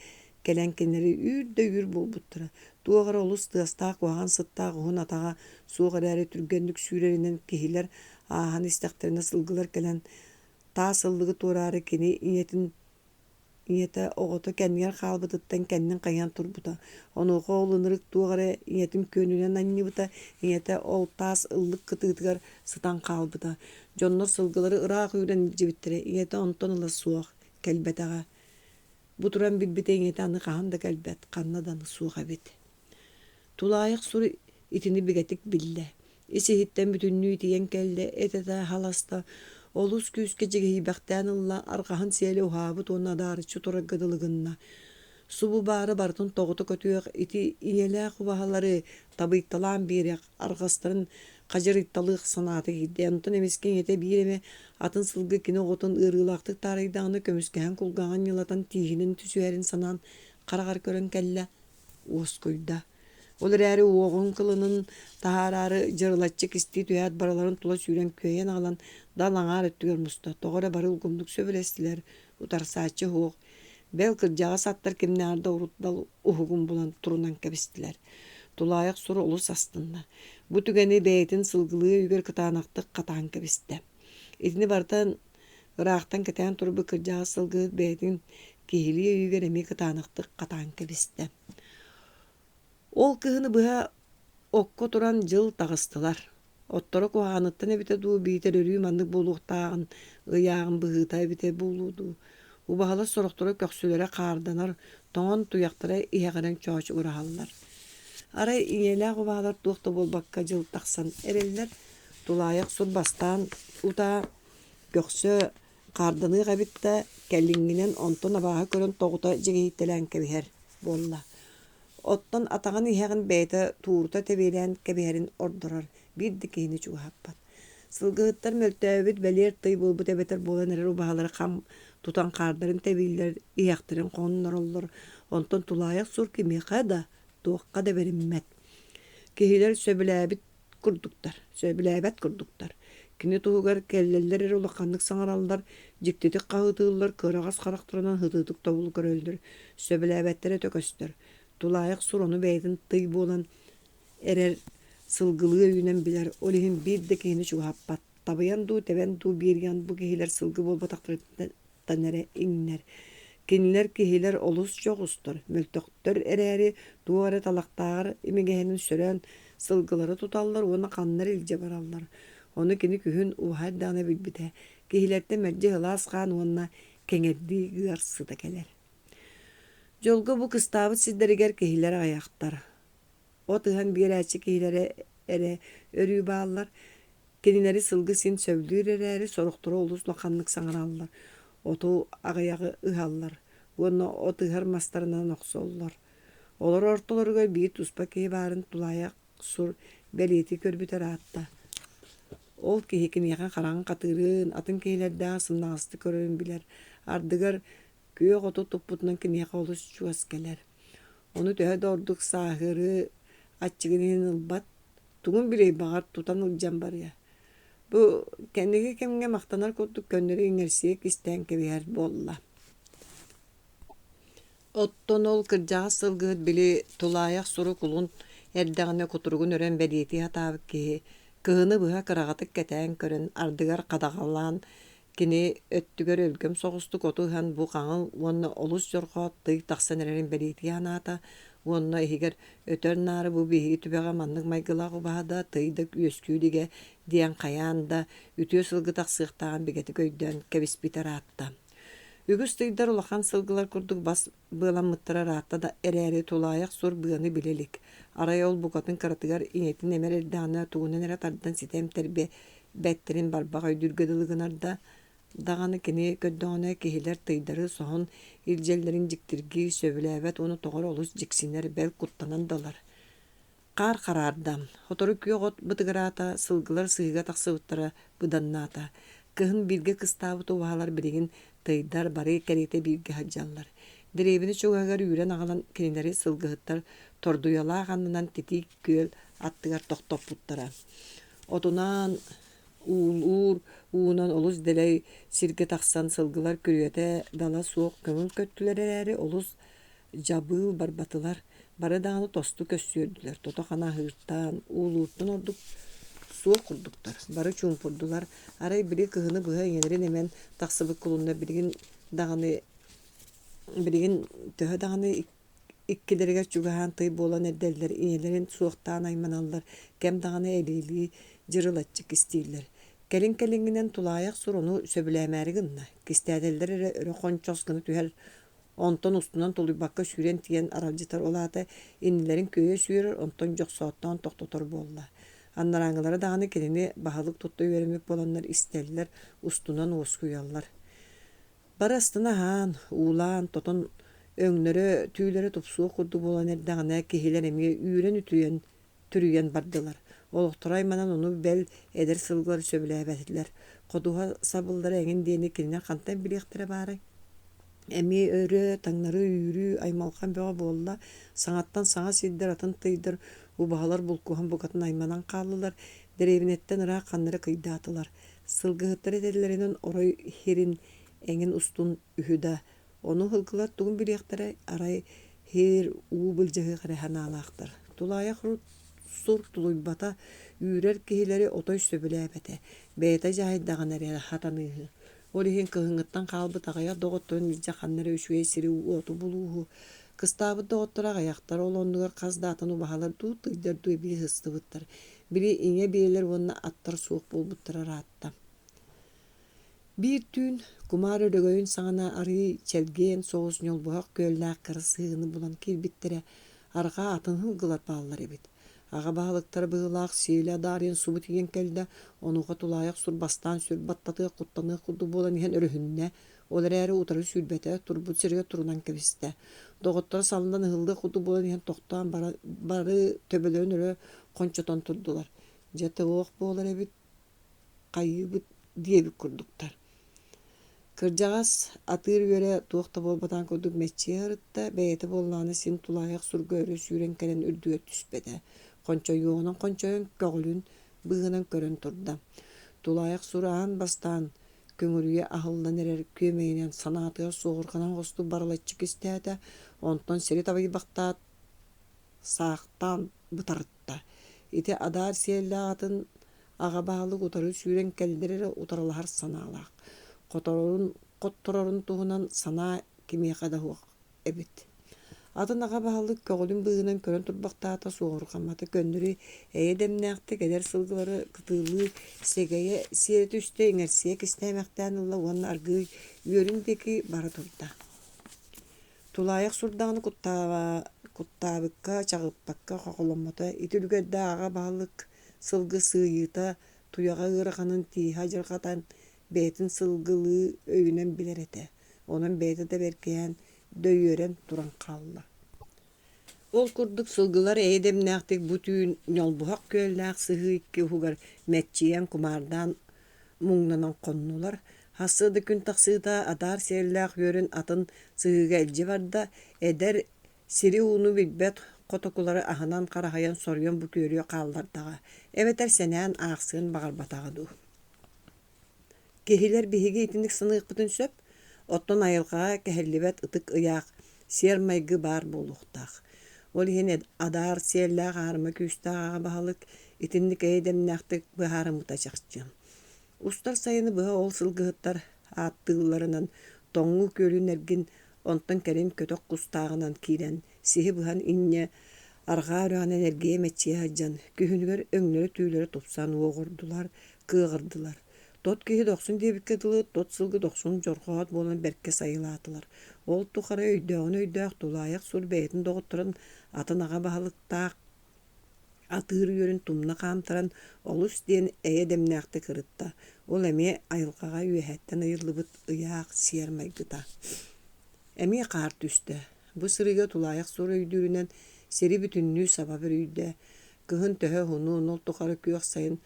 кэлэн кинилэри үүр да үүр буолбуттара. Туох эрэ олус тыастаах куһаҕан сыттаах уһун атаҕа суох эрээри түргэнник сүүрэринэн киһилэр ааһан истэхтэринэ сылгылар кэлэн таас ыллыгы туораары кини ийэтин ийэтэ оҕото кэннигэр хаалбытыттан кэннин хайыһан турбута. Онуоха ол ынырык туох эрэ ийэтин күөнүнэн анньыбыта, ийэтэ ол таас ыллык кытыытыгар сытан хаалбыта. Дьоннор сылгылары ыраах үүрэн илдьибиттэрэ, ийэтэ онтон ыла суох, кэлбэтэҕэ. Бу туран билбитэ ийэтэ аны хаһан да кэлбэт, ханна да аны суох эбит. Тулаайах сур итини бигэтик биллэ. Ис-иһиттэн бүтүннүү итийэн кэллэ, эт-этэ халаста, олус күүскэ дьигиһийбэхтээн ылла, арҕаһын сиэлэ уһаабыт уонна адаарыччы турарга дылы гынна. Субу баары барытын тоҕута көтүөх, ити ийэлээх убаһалары табыйталаан биэриэх, арҕастарын хадьырыйталыах санаата киирдэ. Онтон эмискэ ийэтэ биир эмэ атын сылгы кини оҕотун ыарыылаахтык таарыйдаҕына көмүскэһэн кулгааҕын ньылатан тииһинэн түсүһэрин санаан хараҕар көрөн кэллэ, уоскуйда. Ол эрээри уоҕун кылынын таһаараары дьырылаччы кистии түһээт барыларын тула сүүрэн күөйэн аҕалан дал аҥаар өттүгэр муста. Тоҕо эрэ бары улгумнук сөбүлэстилэр, утарсааччы суох. Бэл кырдьаҕас аттар кимнээҕэр да урут дал уһугун булан турунан кэбистилэр. Тулаайах сур олус астынна. Бу түгэни бэйэтин сылгылыы өйүгэр кытаанахтык хатаан кэбистэ. Итини барытын ыраахтан кэтээн турбут кырдьаҕас сылгыһыт бэйэтин киһилии өйүгэр эмиэ кытаанахтык хатаан кэбистэ. Ол кыһыны быһа окко туран дьыл таҕыстылар. Отторо куһаҕаныттан эбитэ дуу, биитэр өрүү маннык буолуохтааҕын ыйааҕын быһыыта эбитэ буолуо дуу. Убаһалар сорохторо көхсүлэрэ хаарданар, тоҥон туйахтара иһэҕирэн чоочугураһаллар. Арай ийэлээх убаһалар туох да буолбакка дьыл тахсан эрэллэр. Тулаайах сур бастаан утаа көхсө хаарданыах эбит да, кэлиҥҥинэн онтон абааһы көрөн тоҕута дьигиһийтэлээн кэбиһэр буолла. Оттон атаҕын иһэҕин бэйэтэ туурута тэбиэлээн кэбиһэрин ордорор, биир да киһини чугаһаппат. Сылгыһыттар мөлтөөбүт, бэлиэр тый буолбут эбэтэр буолан эрэр убаһалары хам тутан хаардарын тэбииллэр, иһэхтэрин хоннороллор, онтон тулаайах сур кимиэхэ да, туохха да бэриммэт. Киһилэр сөбүлээбит курдуктар, сөбүлээбэт курдуктар. Кини туһугар кэллэллэр эрэ улаханнык саҥараллар, дьиктитик хаһыытыыллар, кыараҕас харахтарынан һытыытык тобулу көрөллөр, сөбүлээбэттэрэ өтө көстөр. Тулаайах сур ону бэйэтин тый буолан эрэр сылгылыы өйүнэн билэр, ол иһин биир да киһини чугаһаппат. Табыйан дуу, тэбэн дуу биэриэн бу киһилэр сылгы буолбатахтарыттан эрэ иҥнэр. Кинилэр киһилэр олус дьоҕустар, мөлтөхтөр эрээри туох эрэ талахтааҕар имигэһинэн сөрөөн сылгылары туталлар уонна ханна эрэ илдьэ бараллар. Ону кини күһүн уһа эрдэҕинэ билбитэ, киһилэртэн мэлдьи сылаас хаан уонна кэҥэрдии ыар сыта кэлэр. Дьолго бу кыстаабыт сирдэригэр киһилэр аҕыйахтар. От ыһан биэрээччи киһилэрэ эрэ өрүү бааллар. Кинилэри сылгы син сөбүлүүр эрээри, сорохторо олус улаханнык саҥараллар, оту аҕыйаҕы ыһаллар уонна от ыһар мастарынан охсоллор. Олор ортолоругар биир туспа киһи баарын тулаайах сур бэлиэтии көрбүтэ ыраатта. Ол киһи киниэхэ хараҕын хатыырын, атын киһилэрдээх сымнаҕастык көрөрүн билэр, ардыгар күөх оту туппутунан киниэхэ олус чугас кэлэр. Ону төһө да ордук сааһырыы аччыгын иһин ылбат, тугун билиэй баҕар тутан илдьэн барыа. Бу кэнники кэмҥэ махтанар курдук көннөрү иҥэрсийэ кистээн кэбиһэр буолла. Оттон ол кырдьаҕас сылгыһыт били тулаайах сурук улун эрдэҕинэ кутуругун өрөн бэлиэтии сатаабыт киһи кыһыны быһа кыраҕатык кэтээн көрөн, ардыгар хадаҕалаан кини өттүгэр өлгөм соҕустук оту ыһан бу хаҥыл уонна олус дьорҕоот тый тахсан эрэрин бэлиэтии санаата уонна иһигэр өтөр-наары бу биһиги түбэҕэ маннык майгылаах убаһа да, тый да үөскүү илигэ диэн хайаан да үтүө сылгы тахсыахтааҕын бигэтик өйдөөн кэбиспитэ ыраатта. Үгүс тыйдар улахан сылгылар курдук бас быаламмыттара ыраатта да эрээри тулаайах сур быаны билэ илик. Арай ол букатын кыратыгар ийэтин эмэр эрдэҕинэ тугунан эрэ тардан ситэ эмтэрбэ бэттэрин барбах өйдүүргэ дылы гынар да, даҕаны кини көрдөҕүнэ киһилэр тыйдары соһон илдьэллэрин дьиктиргии сөбүлээбэт уонна тоҕо эрэ олус дьиксинэр, бэл куттанан да ылар. Хаар хараарда, сотору күөх от бытыгыраата, сылгылар сыһыыга тахсыбыттара быданнаата. Кыһын бииргэ кыстаабыт убаһалар билигин тыйдар бары кэриэтэ бииргэ сылдьаллар. Дэриэбинэ чугаһыгар үүрэн аҕалан кинилэри сылгыһыттар тордуйалаах аннынан титиик күөл аттыгар тохтоппуттара. Отунаан уулуур уунан олус дэлэй сиргэ тахсан сылгылар күрүөтэ дала суох көҥүл көттүлэр эрээри олус дьабыыл барбатылар, бары даҕаны тосту көссүөрдүлэр, тото-хана аһыыртан, уулууттан ордук суох курдуктар, бары чуумпурдулар, арай били кыһыны быһа ийэлэрин эмэн тахсыбыт кулуннар билигин даҕаны билигин төһө даҕаны иккилэригэр чугаһаан тый буолан эрдэллэр, ийэлэрин суохтаан айманаллар, кэм даҕаны элиилии дьырылаччы кистииллэр. Кэлин-кэлиҥҥинэн тулаайах сур ону сөбүлээмээри гынна, кистээтэллэр эрэ өрө хончос гына түһэр Онтон устунан тулуйбакка сүүрэн тиийэн аралдьытар, ол аата иннилэрин күөйэ сүүрэр, онтон дьохсооттоон тохтотор буолла. Анарааҥҥылара даҕаны кинини баһылык тутта үөрэммит буоланнар истэллэр, устунан уоскуйаллар. Бары астына аһаан, уулаан, тотон өҥнөрө, түүлэрэ тупсуох курдук буолан эрдэҕинэ, киһилэр эмиэ үүрэн-үтүйэн түрүйэн бардылар. Олохторо айманан ону бэл эдэр сылгылар сөбүлээбэтилэр. Ходуһа сабыллара эҥин диэни кинилэр хантан билиэхтэрэ баарай? Эмиэ өрө, таҥнары үүрүү, аймалҕан бөҕө буолла. Саҥаттан саҥа сирдэр, атын тыйдар, убаһалар булкуһан букатын айманан хааллылар. Дэриэбинэттэн ыраах ханна эрэ кыйдаатылар. Сылгыһыттар этэллэринэн орой иһирин эҥин устун үһү да, ону сылгылар тугун билиэхтэрэй, арай иһир уу былдьаһыах эрэ санаалаахтар. Тулаайах сур тулуйбата, үүрэр киһилэри отой сөбүлээбэтэ, бэйэтэ дьаһайдаҕына эрэ хатаныыһы. Ол иһин кыһыҥҥыттан хаалбыт аҕыйах доҕотторун илдьэ ханна эрэ үчүгэй сири-уоту булууһу. Кыстаабыт доҕотторо аҕыйахтар, ол оннугар хас да атын убаһалар дуу, тыйдар дуу эбии сыстыбыттар. Били ийэ биэлэр уонна аттар суох буолбуттара ыраатта. Биир түүн кумаар өрөгөйүн саҕана арыый чэлгиэн соҕус ньолбуһах күөллээх кыра сыһыыны булан киирбиттэрэ, арҕаа атын сылгылар бааллар эбит. Аҕа баһылыктара быһыылаах сиэлэ адаарыйан субу тиийэн кэллэ, онуоха тулаайах сур бастаан сүр баттатыах, куттаныах курдук буолан иһэн өрүһүннэ, ол эрээри утары сүүрбэтэ, турбут сиригэр турунан кэбистэ. Доҕотторо саллан ыһыллыах курдук буолан иһэн тохтоон бары, бары төбөлөрүн өрө хончотон турдулар. Дьэ туох буолар эбит, хайыыбыт диэбит курдуктар. Кырдьаҕас атыыр үөрэ туох да буолбатаҕын курдук мэччийэ сырытта, бэйэтэ буоллаҕына син тулаайах сурга өрө сүүрэн кэлэн үрдүгэр түспэтэ, хончойуоҕунан хончойон көҕүлүн быыһынан көрөн турда. Тулаайах сур аан бастаан көҥүрүйэ аһыллан эрэр күөмэйинэн санаатыгар суоһурҕанан оҕустук барылаччы кистээтэ, онтон сири табыйбахтаат саахтаан бытарытта. Ити адаар сиэллээх атын аҕа баһылык утары сүүрэн кэллэр эрэ утарылаһар санаалаах, хоторорун хотторорун туһунан санаа кимиэхэ да суох эбит. Атын аҕа баһылык көҕүлүн быыһынан көрөн турбахтаата суоһурҕаммата көннөрү эйэ дэмнээхтик эдэр сылгылары кытыылыы сэгэйэ сиэрэ түстэ иҥэрсийэ кистээмэхтээн ылла уонна аргыый үөрүн диэки бара турда. Тулаайах сурдаҕына Куттаабыкка, чаҕыппакка хохоломмото. Ити үлүгэрдээх аҕа баһылык сылгы сыыйыыта, туйаҕа ыараханын тииһэ адьырҕатан, бэйэтин сылгылыы өйүнэн билэр этэ. Онон бэйэтэ да бэркиһээн, дөйүөрэн туран хаалла. Ол курдук сылгылар эйэ дэмнээхтик бу түүн ньолбуһах күөллээх сыһыы икки уһугар мэччийэн кумаардаан муҥнанан хоннулар. Сарсыарда күн тахсыыта адаар сиэллээх үөрүн атын сыһыыга илдьэ барда, эдэр сири-ууну билбэт хотокулары аһынан хараһыйан соруйан бу күөлү хааллардаҕа, эбэтэр сэнээн аахсыан баҕарбатаҕа дуу. Киһилэр биһиги итинник саныахпытын сөп, оттон айылҕаҕа кэһиллибэт ытык ыйаах, сиэр-майгы баар буолуохтаах. Ол иһин адаар сиэллээх аарыма күүстээх аҕа баһылык итинник эйэ-дэмнээхтик быһаарыммыта чахчы. Устар сайыны быһа ол сылгыһыттар ааттыылларынан Тоҥуу күөлүн эргин, онтон кэлин көтөх кустааҕынан киирэн, сиһи быһан инньэ арҕаа үрэҕинэн эргийэ мэччийэ сылдьан, күһүнүгэр өҥнөрө-түүлэрэ тупсан уоҕурдулар, кыаҕырдылар. Тот киһи дохсун диэбиккэ дылы, тот сылгы дохсун дьорҕоот буолан бэркэ сайылаатылар. Ол тухары өйдөөҕүн өйдөөх тулаайах сур бэйэтин доҕотторун атын аҕа баһылыктаах атыыр үөрүн тумна хаамтаран олус диэн эйэ дэмнээхтик ырытта. Ол эмиэ айылҕаҕа үөһэттэн ыйыллыбыт ыйаах сиэр майгыта. Эмиэ хаар түстэ. Бу сырыыга тулаайах сур өйдүүрүнэн сири бүтүннүү саба бүрүйдэ. Кыһын төһө уһунун, ол тухары күөх сайын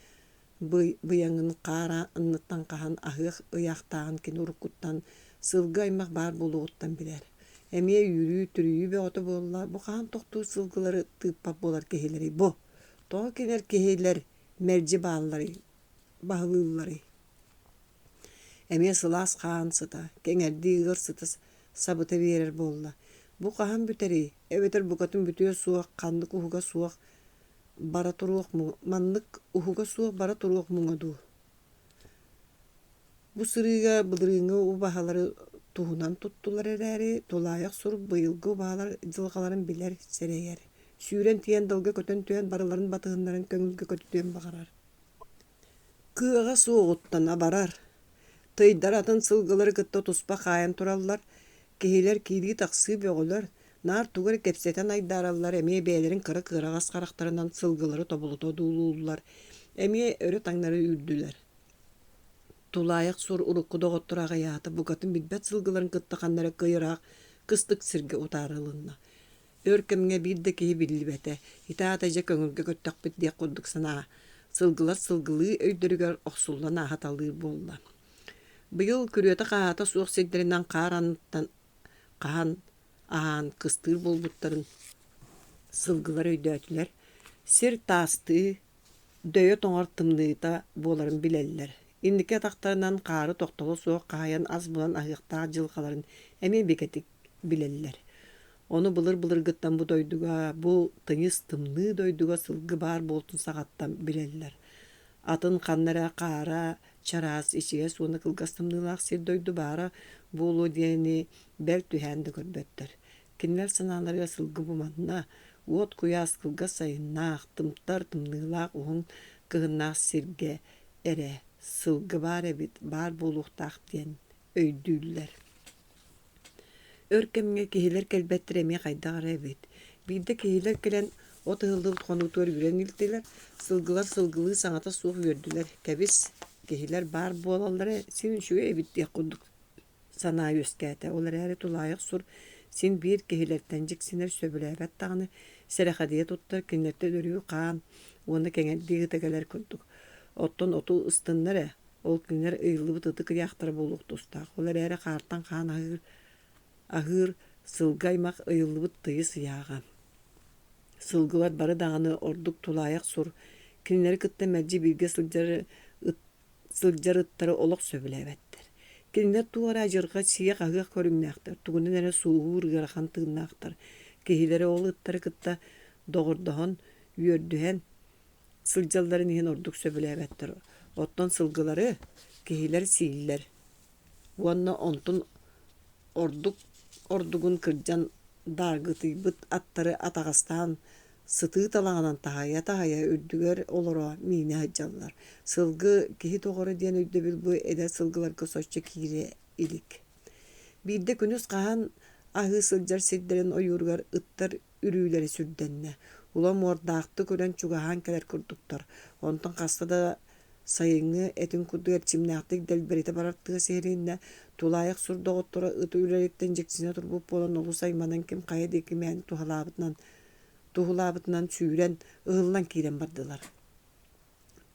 быйаҥын хаар анныттан хаһан аһыах ыйаахтааҕын кини уруккуттан сылгы аймах баар буолуоҕуттан билэр. Эмиэ үүрүү-түрүйүү бөҕөтө буолла, бу хаһан тохтуур сылгылары тыыппат буолар киһилэрий бу? Тоҕо кинилэр киһилэр мэлдьи баалларый, баһылыылларый? Эмиэ сылаас хаан сыта, кэҥэрдии ыар сыта сабыта биэрэр буолла. Бу хаһан бүтэрий, эбэтэр букатын бүтүө суох, ханнык уһуга суох бара туруох маннык уһуга суох бара туруох муҥа дуу? Бу сырыыга былырыыҥҥы убаһалары туһунан туттулар эрээри, тулаайах сурук быйылгы убаһалар дьылҕаларын билэр, сэрэйэр. Сүүрэн тиийэн далга көтөн түһэн барыларын батыһыннаран көҥүлгэ көтүтүөн баҕарар. Кыаҕа суоҕуттан абарар. Тыйдар атын сылгылары кытта туспа хаайан тураллар, киһилэр киирии-тахсыы бөҕөлөр, наар тугу эрэ кэпсэтэн айдаараллар, эмиэ бэйэлэрин кыра кыараҕас харахтарынан сылгылары тобулута одуулууллар, эмиэ өрө-таҥнары үүрдүлэр. Тулаайах сур урукку доҕотторо аҕыйаата, букатын билбэт сылгыларын кытта ханна эрэ кый ыраах кыстык сиргэ утаарылынна. Өр кэмҥэ биир да киһи биллибэтэ, ити аата дьэ көҥүлгэ көттөхпүт диэх курдук санаа сылгылар сылгылыы өйдөрүгэр охсуллан ааһыталыыр буолла. Быйыл күрүөтэ-хаһаата суох сирдэринэн хаар анныттан хаһан аһаан кыстыыр буолбуттарын сылгылар өйдөөтүлэр. Сир таастыы, дөйө тоҥор тымныыта буоларын билэллэр. Инники атахтарынан хаары тохтоло суох хаһыйан ас булан аһыахтаах дьылҕаларын эмиэ бигэтик билэллэр. Ону былыр-былыргыттан бу дойдуга, бу тыйыс тымныы дойдуга сылгы баар буолтун саҕаттан билэллэр. Атын ханна эрэ хаара, чараас, ичигэс уонна кылгас тымныылаах сир-дойду баара буолуо диэни бэл түһээн да көрбөттөр. Кинилэр санааларыгар сылгы бу манна, уот куйаас кылгас сайыннаах, тымтар тымныылаах уһун кыһыннаах сиргэ эрэ сылгы баар эбит, баар буолуохтаах диэн өйдүүллэр. Өр кэмҥэ киһилэр кэлбэттэрэ эмиэ хайдах эрэ эбит. Биирдэ киһилэр кэлэн от ыһыллыбыт хонуутугар үүрэн илтилэр, сылгылар сылгылыы саҥата суох үөрдүлэр, кэбис, киһилэр баар буолаллара син үчүгэй эбит диэх курдук санаа үөскээтэ. Ол эрээри тулаайах сур син биир киһилэртэн дьиксинэр, сөбүлээбэт даҕаны, сэрэхэдийэ туттар, кинилэртэн өрүү хаан уонна кэҥэрдии ыта кэлэр курдук. Оттон оту ыстынна эрэ, Ол кинилэр ыйыллыбыт ытык ыйаахтара буолуох тустаах. Ол эрээри хаартан хаан аһыыр, аһыыр сылгы аймах ыйыллыбыт тыйыс ыйааҕа. Сылгылар бары даҕаны ордук тулаайах сур, кинилэри кытта мэлдьи бииргэ сылдьар, ыт, сылдьар ыттары олох сөбүлээбэттэр. Кинилэр туох эрэ адьырҕа сиэх-аһыах көрүҥнээхтэр, тугунан эрэ сууһуур ыарахан тыыннаахтар. Киһилэрэ ол ыттары кытта доҕордоһон, үөрдүһэн, сылдьалларын иһин ордук сөбүлээбэттэр. Оттон сылгылары киһилэр сииллэр уонна онтун ордук ордугун кырдьан дааргытыйбыт аттары атаҕастаан сытыы талаҕынан таһыйа-таһыйа үрдүгэр олоро миинэ сылдьаллар. Сылгы киһи доҕоро диэн өйдөбүл бу эдэр сылгыларга соччо киирэ илик. Биирдэ күнүс хаһан аһыы сылдьар сирдэрин ойууругар ыттар үрүүлэрэ сүрдэннэ, улам уордаахтык үрэн чугаһаан кэлэр курдуктар, онтон хаста да сайыҥҥы этиҥ курдук эрчимнээхтик дэлбэритэ барар тыас иһилиннэ, тулаайах сур доҕотторо ыт үлэриттэн дьиксинэ турбут буолан олус айманан ким хайа диэки мээнэ туһалаабытынан туһулаабытынан сүүрэн, ыһыллан киирэн бардылар.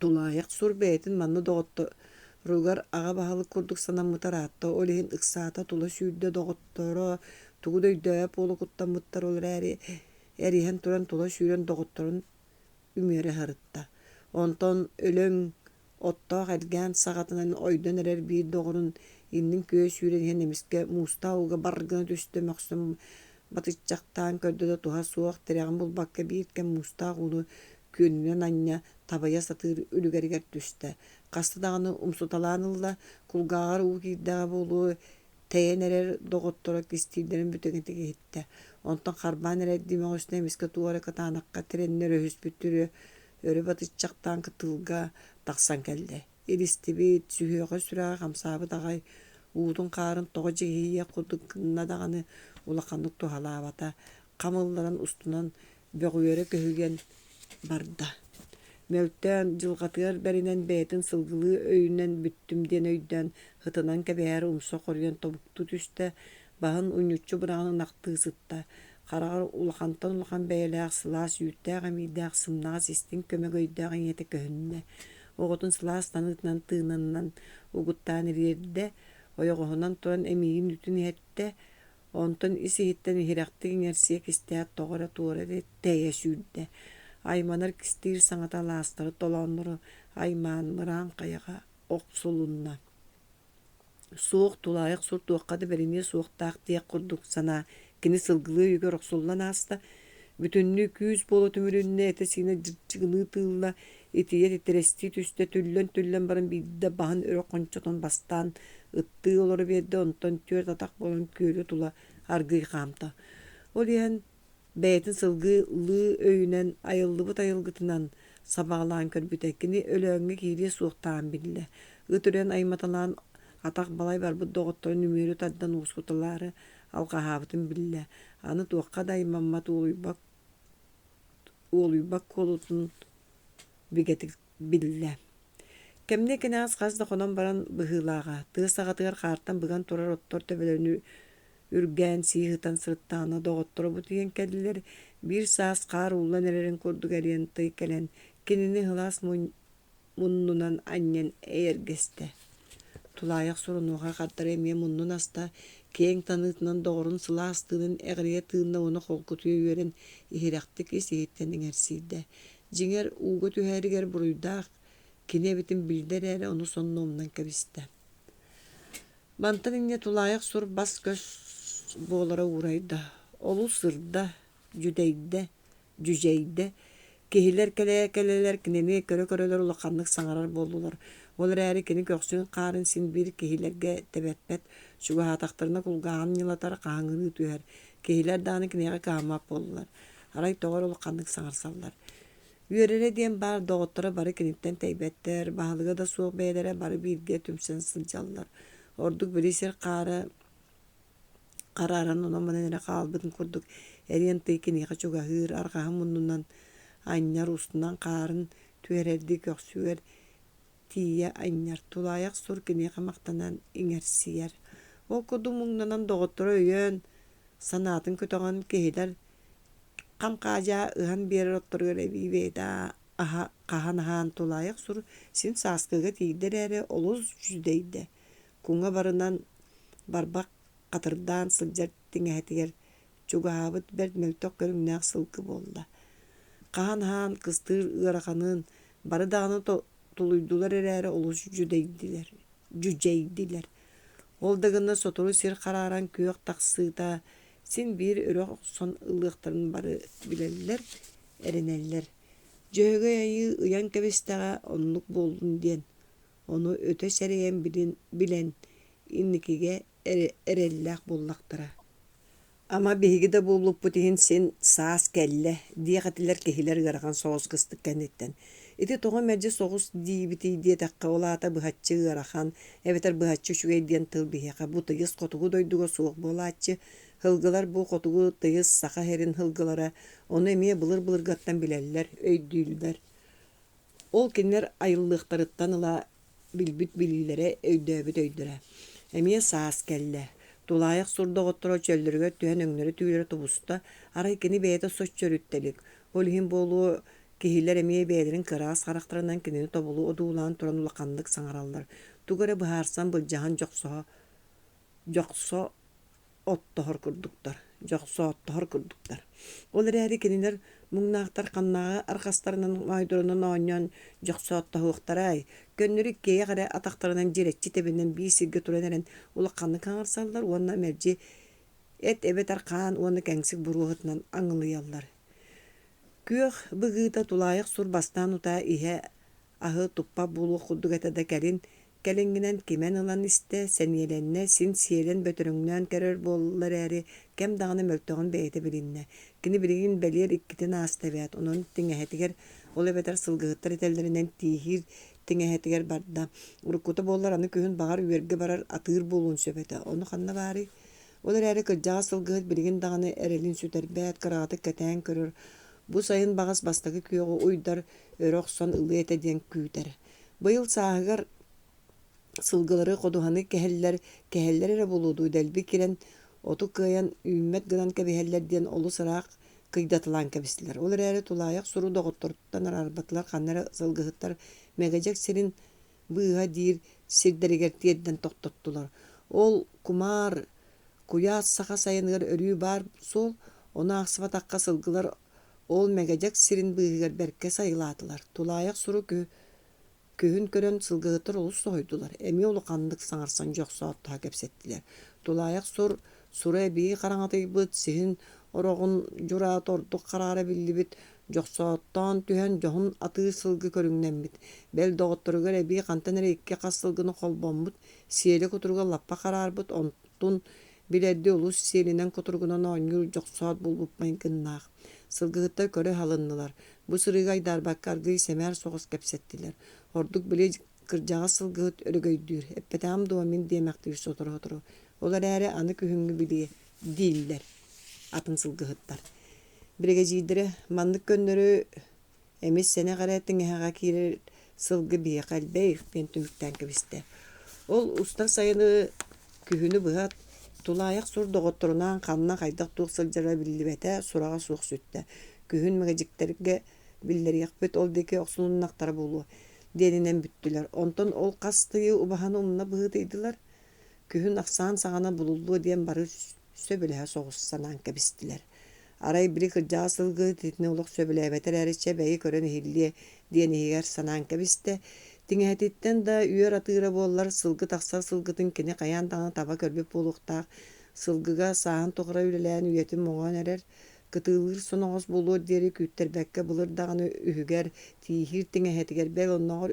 Тулаайах сур бэйэтин манна доҕотторугар аҕа баһылык курдук санаммыта ыраатта, ол иһин ыксаата, тула сүүрдэ, доҕотторо тугу да өйдөөбөт буола куттаммыттар, ол эрээри эриһэн туран тула сүүрэн доҕотторун үмүөрэ сырытта. Онтон өлөҥ оттоох элгээн саҕатынан ойдон эрэр биир доҕорун иннин күөйэ сүүрэн иһэн эмискэ муустаах ууга бар гына түстэ, мөхсөн батыччахтаан көрдө да туһа суох, тирэҕин булбакка биир кэм муустаах ууну күөнүнэн анньа, табайа сатыыр үлүгэригэр түстэ. Хаста даҕаны умсуталаан ылла, кулгааҕар уу киирдэҕэ буолуо, тэйэн эрэр доҕотторо кистииллэрин бүтэгэтик иһиттэ. Онтон харбаан эрэрдии мөҕүстэн эмискэ туох эрэ кытаанахха тирэннэ өрөһүспүт түрүө өрө батыччахтаан кытылга тахсан кэллэ. Илистибит, сүһүөҕэ сүрэҕэ хамсаабыт аҕай, уутун-хаарын тоҕо дьигиһийиэх курдук гынна даҕаны улаханнык туһалаабата, хам ылларан устунан бөҕүөрэ көһүйэн барда. Мөлтөөн, дьылҕатыгар бэринэн бэйэтин сылгылыы өйүнэн бүттүм диэн өйдөөн, ытынан кэбиһээри умса хоруйан тобуктуу түстэ, баһын унньуччу быраҕан ынахтыы сытта. Хараҕар улахантан улахан бэйэлээх, сылаас үүттээх эмиийдээх, сымнаҕас истиҥ көмөгөйдөөх ийэтэ көһүннэ. Оҕотун сылаас таныытынан тыынанан угуттаан ириэрдэ, ойоҕоһунан туран эмиийин үүтүн иһэттэ, Онтон ис-иһиттэн иһирэхтик иҥэрсийэ кистээт тоҕо эрэ туора тэйэ сүүрдэ, айманар кистиир саҥата алаастары толооннору аймаан мыраан хайаҕа охсулунна. Суох, тулаайах сур туохха да бэриниэ суохтаах диэх курдук санаа кини сылгылыы өйүгэр охсуллан ааста, бүтүннүү күүс буола түмүлүннэ, этэ-сиинэ дьырдьыгыныы тыылла, итийэ титирэстии түстэ, түллэн-түллэн баран биирдэ баһын өрө хончотон бастаан ыттыы олоро биэрдэ, онтон түөрт атах буолан күөлү тула аргыый хаамта. Ол иһэн бэйэтин сылгылыы өйүнэн, айыллыбыт айылгытынан сабаҕалаан көрбүтэ, кини Өлөөҥҥө киириэ суохтааҕын биллэ. Ыт үрэн айматалаан атах балай барбыт доҕотторун үмүөрү тардан уоскуталаары алҕаһаабытын биллэ. Аны туохха да аймаммат уолуйбат уолуйбат куолутун бигэтик биллэ. Кэмниэ кэнэҕэс хас да хонон баран быһыылааҕа, тыа саҕатыгар хаартан быган турар оттор төбөлөрүн үргээн сии сытан сырыттаҕына доҕотторо бу тиийэн кэллилэр, биир саас хаар ууллан эрэрин курдук эриэн тый кэлэн кинини сылаас муннунан анньан эйэргэстэ. Тулаайах сурунуоха хардары эмиэ муннун аста, киэҥ таныытынан доҕорун сылаас тыынын эҕирийэ тыынна уонна холкутуйа үөрэн, иһирэхтик ис-иһиттэн иҥэрсийдэ. Дьиҥэр, ууга түһэригэр буруйдаах кини эбитин билдэ эрээри, ону сонно умнан кэбистэ. Мантан инньэ тулаайах сур бас-көс буолара уурайда, олус сырда, дьүдэйдэ, дьүдьэйдэ. Киһилэр кэлэ-кэлэлэр кинини көрө-көрөлөр улаханнык саҥарар буоллулар. Ол эрээри кини көхсүн хаарын син биир киһилэргэ тэбэппэт, чугаһаатахтарына кулгааҕын ньылатар, хаһыҥырыы түһэр. Киһилэр даҕаны киниэхэ кыһаммат буоллулар. Арай тоҕо эрэ улаханнык саҥарсаллар. Үөрэрэ диэн баар доҕотторо бары киниттэн тэйбэттэр, баһылыга да суох бэйэлэрэ бары бииргэ түмсэн сылдьаллар. Ордук били сир хаара харааран онон-манан эрэ хаалбытын курдук эриэн тый киниэхэ чугаһыыр, арҕаһын муннунан анньар, устунан хаарын түһэрэрдии көхсүгэр тиийэ анньар, тулаайах сур киниэхэ махтанан иҥэрсийэр. Ол курдук муҥнанан доҕотторо өйөөн, санаатын көтөҕөн киһилэр хам-хаадьаа ыһан биэрэр отторугар эбии бэйэтэ аһа хаһан аһаан тулаайах сур син сааскыга тиийдэ эрээри олус дьүдэйдэ, куҥа барынан барбах хатырдаан сылдьар тиҥэһэтигэр чугаһаабыт бэрт мөлтөх көрүҥнээх сылгы буолла. Хаһан аһаан кыстыыр ыараханын бары даҕаны тулуйдулар эрээри олус дьүдэйдилэр, дьүдьэйдилэр. Ол да гыннар сотору сир харааран күөх тахсыыта син биир өрө охсон ылыахтарын бары билэллэр, эрэнэллэр. Дьөһөгөй айыы ыйан кэбистэҕэ оннук буоллун диэн, ону өтө сэрэйэн билэн инникигэ эрэллээх буоллахтара. Ама биһиги да буолбуппут иһин син саас кэллэ диэх этилэр киһилэр ыарахан соҕус кыстык кэнниттэн. Ити тоҕо мэлдьи соҕус диибитий диэтэххэ, ол аата быһаччы ыарахан эбэтэр быһаччы үчүгэй диэн тыл биһиэхэ бу тыйыс хотугу дойдуга суох буолааччы. Сылгылар бу хотугу тыйыс Саха сирин сылгылара, ону эмиэ былыр-былыргаттан билэллэр, өйдүүллэр. Ол кинилэр айыллыахтарыттан ыла билбит билиилэрэ, өйдөөбүт өйдөрө. Эмиэ саас кэллэ. Тулаайах сур доҕотторо чөллөрүгэр түһэн өҥнөрө-түүлэрэ тубуста, арай кини бэйэтэ соччо өрүттэ илик. Ол иһин буолуо киһилэр эмиэ бэйэлэрин кыраас харахтарынан кинини тобулу одуулаан туран улаханнык саҥараллар, тугу эрэ быһаарсан былдьаһан дьохсоһо дьохсо оттоһор курдуктар, дьохсооттоһор курдуктар. Ол эрээри кинилэр муҥнаахтар ханнааҕы арҕастарынан моойдорунан оонньоон дьохсооттоһуохтарай, көннөрү иккиэйэх эрэ атахтарынан дьирэччи тэбинэн биир сиргэ туран эрэн улаханнык хаҥырсаллар уонна мэлдьи эт эбэтэр хаан уонна кэҥсик буруоһутунан аҥылыйаллар. Күөх быгыыта тулаайах сур бастаан утаа иһэ аһы туппат буолуох курдук этэ да кэлин, кэлиҥҥинэн кимэн ылан истэ, сэниэлэннэ, син сиэлэн бөтөрөҥнөөн көрөр буолла эрээри, кэм даҕаны мөлтөҕүн бэйэтэ билиннэ. Кини билигин бэлиэр иккитин ааста эбээт, онон тиҥэһэтигэр, ол эбэтэр сылгыһыттар этэллэринэн тииһиир тиҥэһэтигэр барда. Уруккута буоллар аны күһүн баҕар үөргэ барар атыыр буолуон сөп этэ, ону ханна баарый? Ол эрээри кырдьаҕас сылгыһыт билигин даҕаны эрэлин сүтэрбэт, кыраҕатык кэтээн көрөр, бу сайын баҕас бастакы күөҕү уйдар, өрө охсон ылыа этэ диэн күүтэр. Быйыл сааһыгар сылгылары ходуһаны кэһэллэр, кэһэллэр эрэ буолуо дуу, дэлби кирэн, оту кыайан үүммэт гынан кэбиһэллэр диэн олус ыраах кыйдаталаан кэбистилэр. Ол эрээри тулаайах суру доҕотторуттан араарбатылар, ханна эрэ сылгыһыттар Мэгэдьэк сирин быыһа диир сирдэригэр тиэрдэн тохтоттулар. Ол кумаар куйаас саха сайыныгар өрүү баар суол, ону аахсыбатахха сылгылар ол Мэгэдьэк сирин быыһыгар бэркэ сайылаатылар. Тулаайах сурук күһүн көрөн сылгыһыттар олус соһуйдулар, эмиэ улаханнык саҥарсан дьохсооттоһо кэпсэттилэр. Тулаайах сур сура эбии хараҥатыйбыт, сиһин ороҕун дьураата ордук хараара биллибит, Дьохсооттоон түһэн дьоһун атыыр сылгы көрүҥнэммит, бэл доҕотторугар эбии хантан эрэ икки хас сылгыны холбоммут, сиэлэ кутуруга лаппа хараарбыт, онтун билэрдии олус сиэлинэн-кутуругунан оонньуур дьохсоот буолбут майгыннаах. Сылгыһыттар көрө аһылыннылар, бу сырыыга айдаарбакка аргыый сэмээр соҕус кэпсэттилэр. Ордук били кырдьаҕас сылгыһыт өрөгөйдүүр, эппэтэҕим дуо мин диэмэхтиир сотору-сотору. Ол эрээри аны күһүҥҥү билиэ дииллэр атын сылгыһыттар. Биригэдьиирдэрэ маннык көннөрү эмис сэнэх эрэ тиҥэһэҕэ киирэр сылгы биһиэхэ элбэх диэн түмүктээн кэбистэ. Ол устар сайыны күһүнү быһа тулаайах сур доҕотторунаан ханна хайдах-туох сылдьара биллибэтэ, сураҕа суох сүттэ. Күһүн мэгэдьиктэргэ биллэриэхпит, ол диэки охсулуннахтара буолуо диэнинэн бүттүлэр. Онтон ол хас тыйы убаһаны умна быһыытыйдылар. Күһүн ахсаан саҕана булуллуо диэн бары сөбүлэһэ соҕус санаан кэбистилэр. Арай били кырдьаҕас сылгы итини олох сөбүлээбэтэ эрээри чэ бэйи көрөн иһиллиэ диэн иһигэр санаан кэбистэ. Тиҥэһэтиттэн да үөр атыыра буоллар сылгы тахсар сылгытын кини хайаан даҕаны таба көрбүт буолуохтаах. Сылгыга сааһын тухары үлэлээн үйэтин моҥоон эрэр, кытыылыыр соноҕос буолуор диэри күүттэрбэккэ былыр даҕаны үһүгэр, тииһиир тиҥэһэтигэр бэл оннооҕор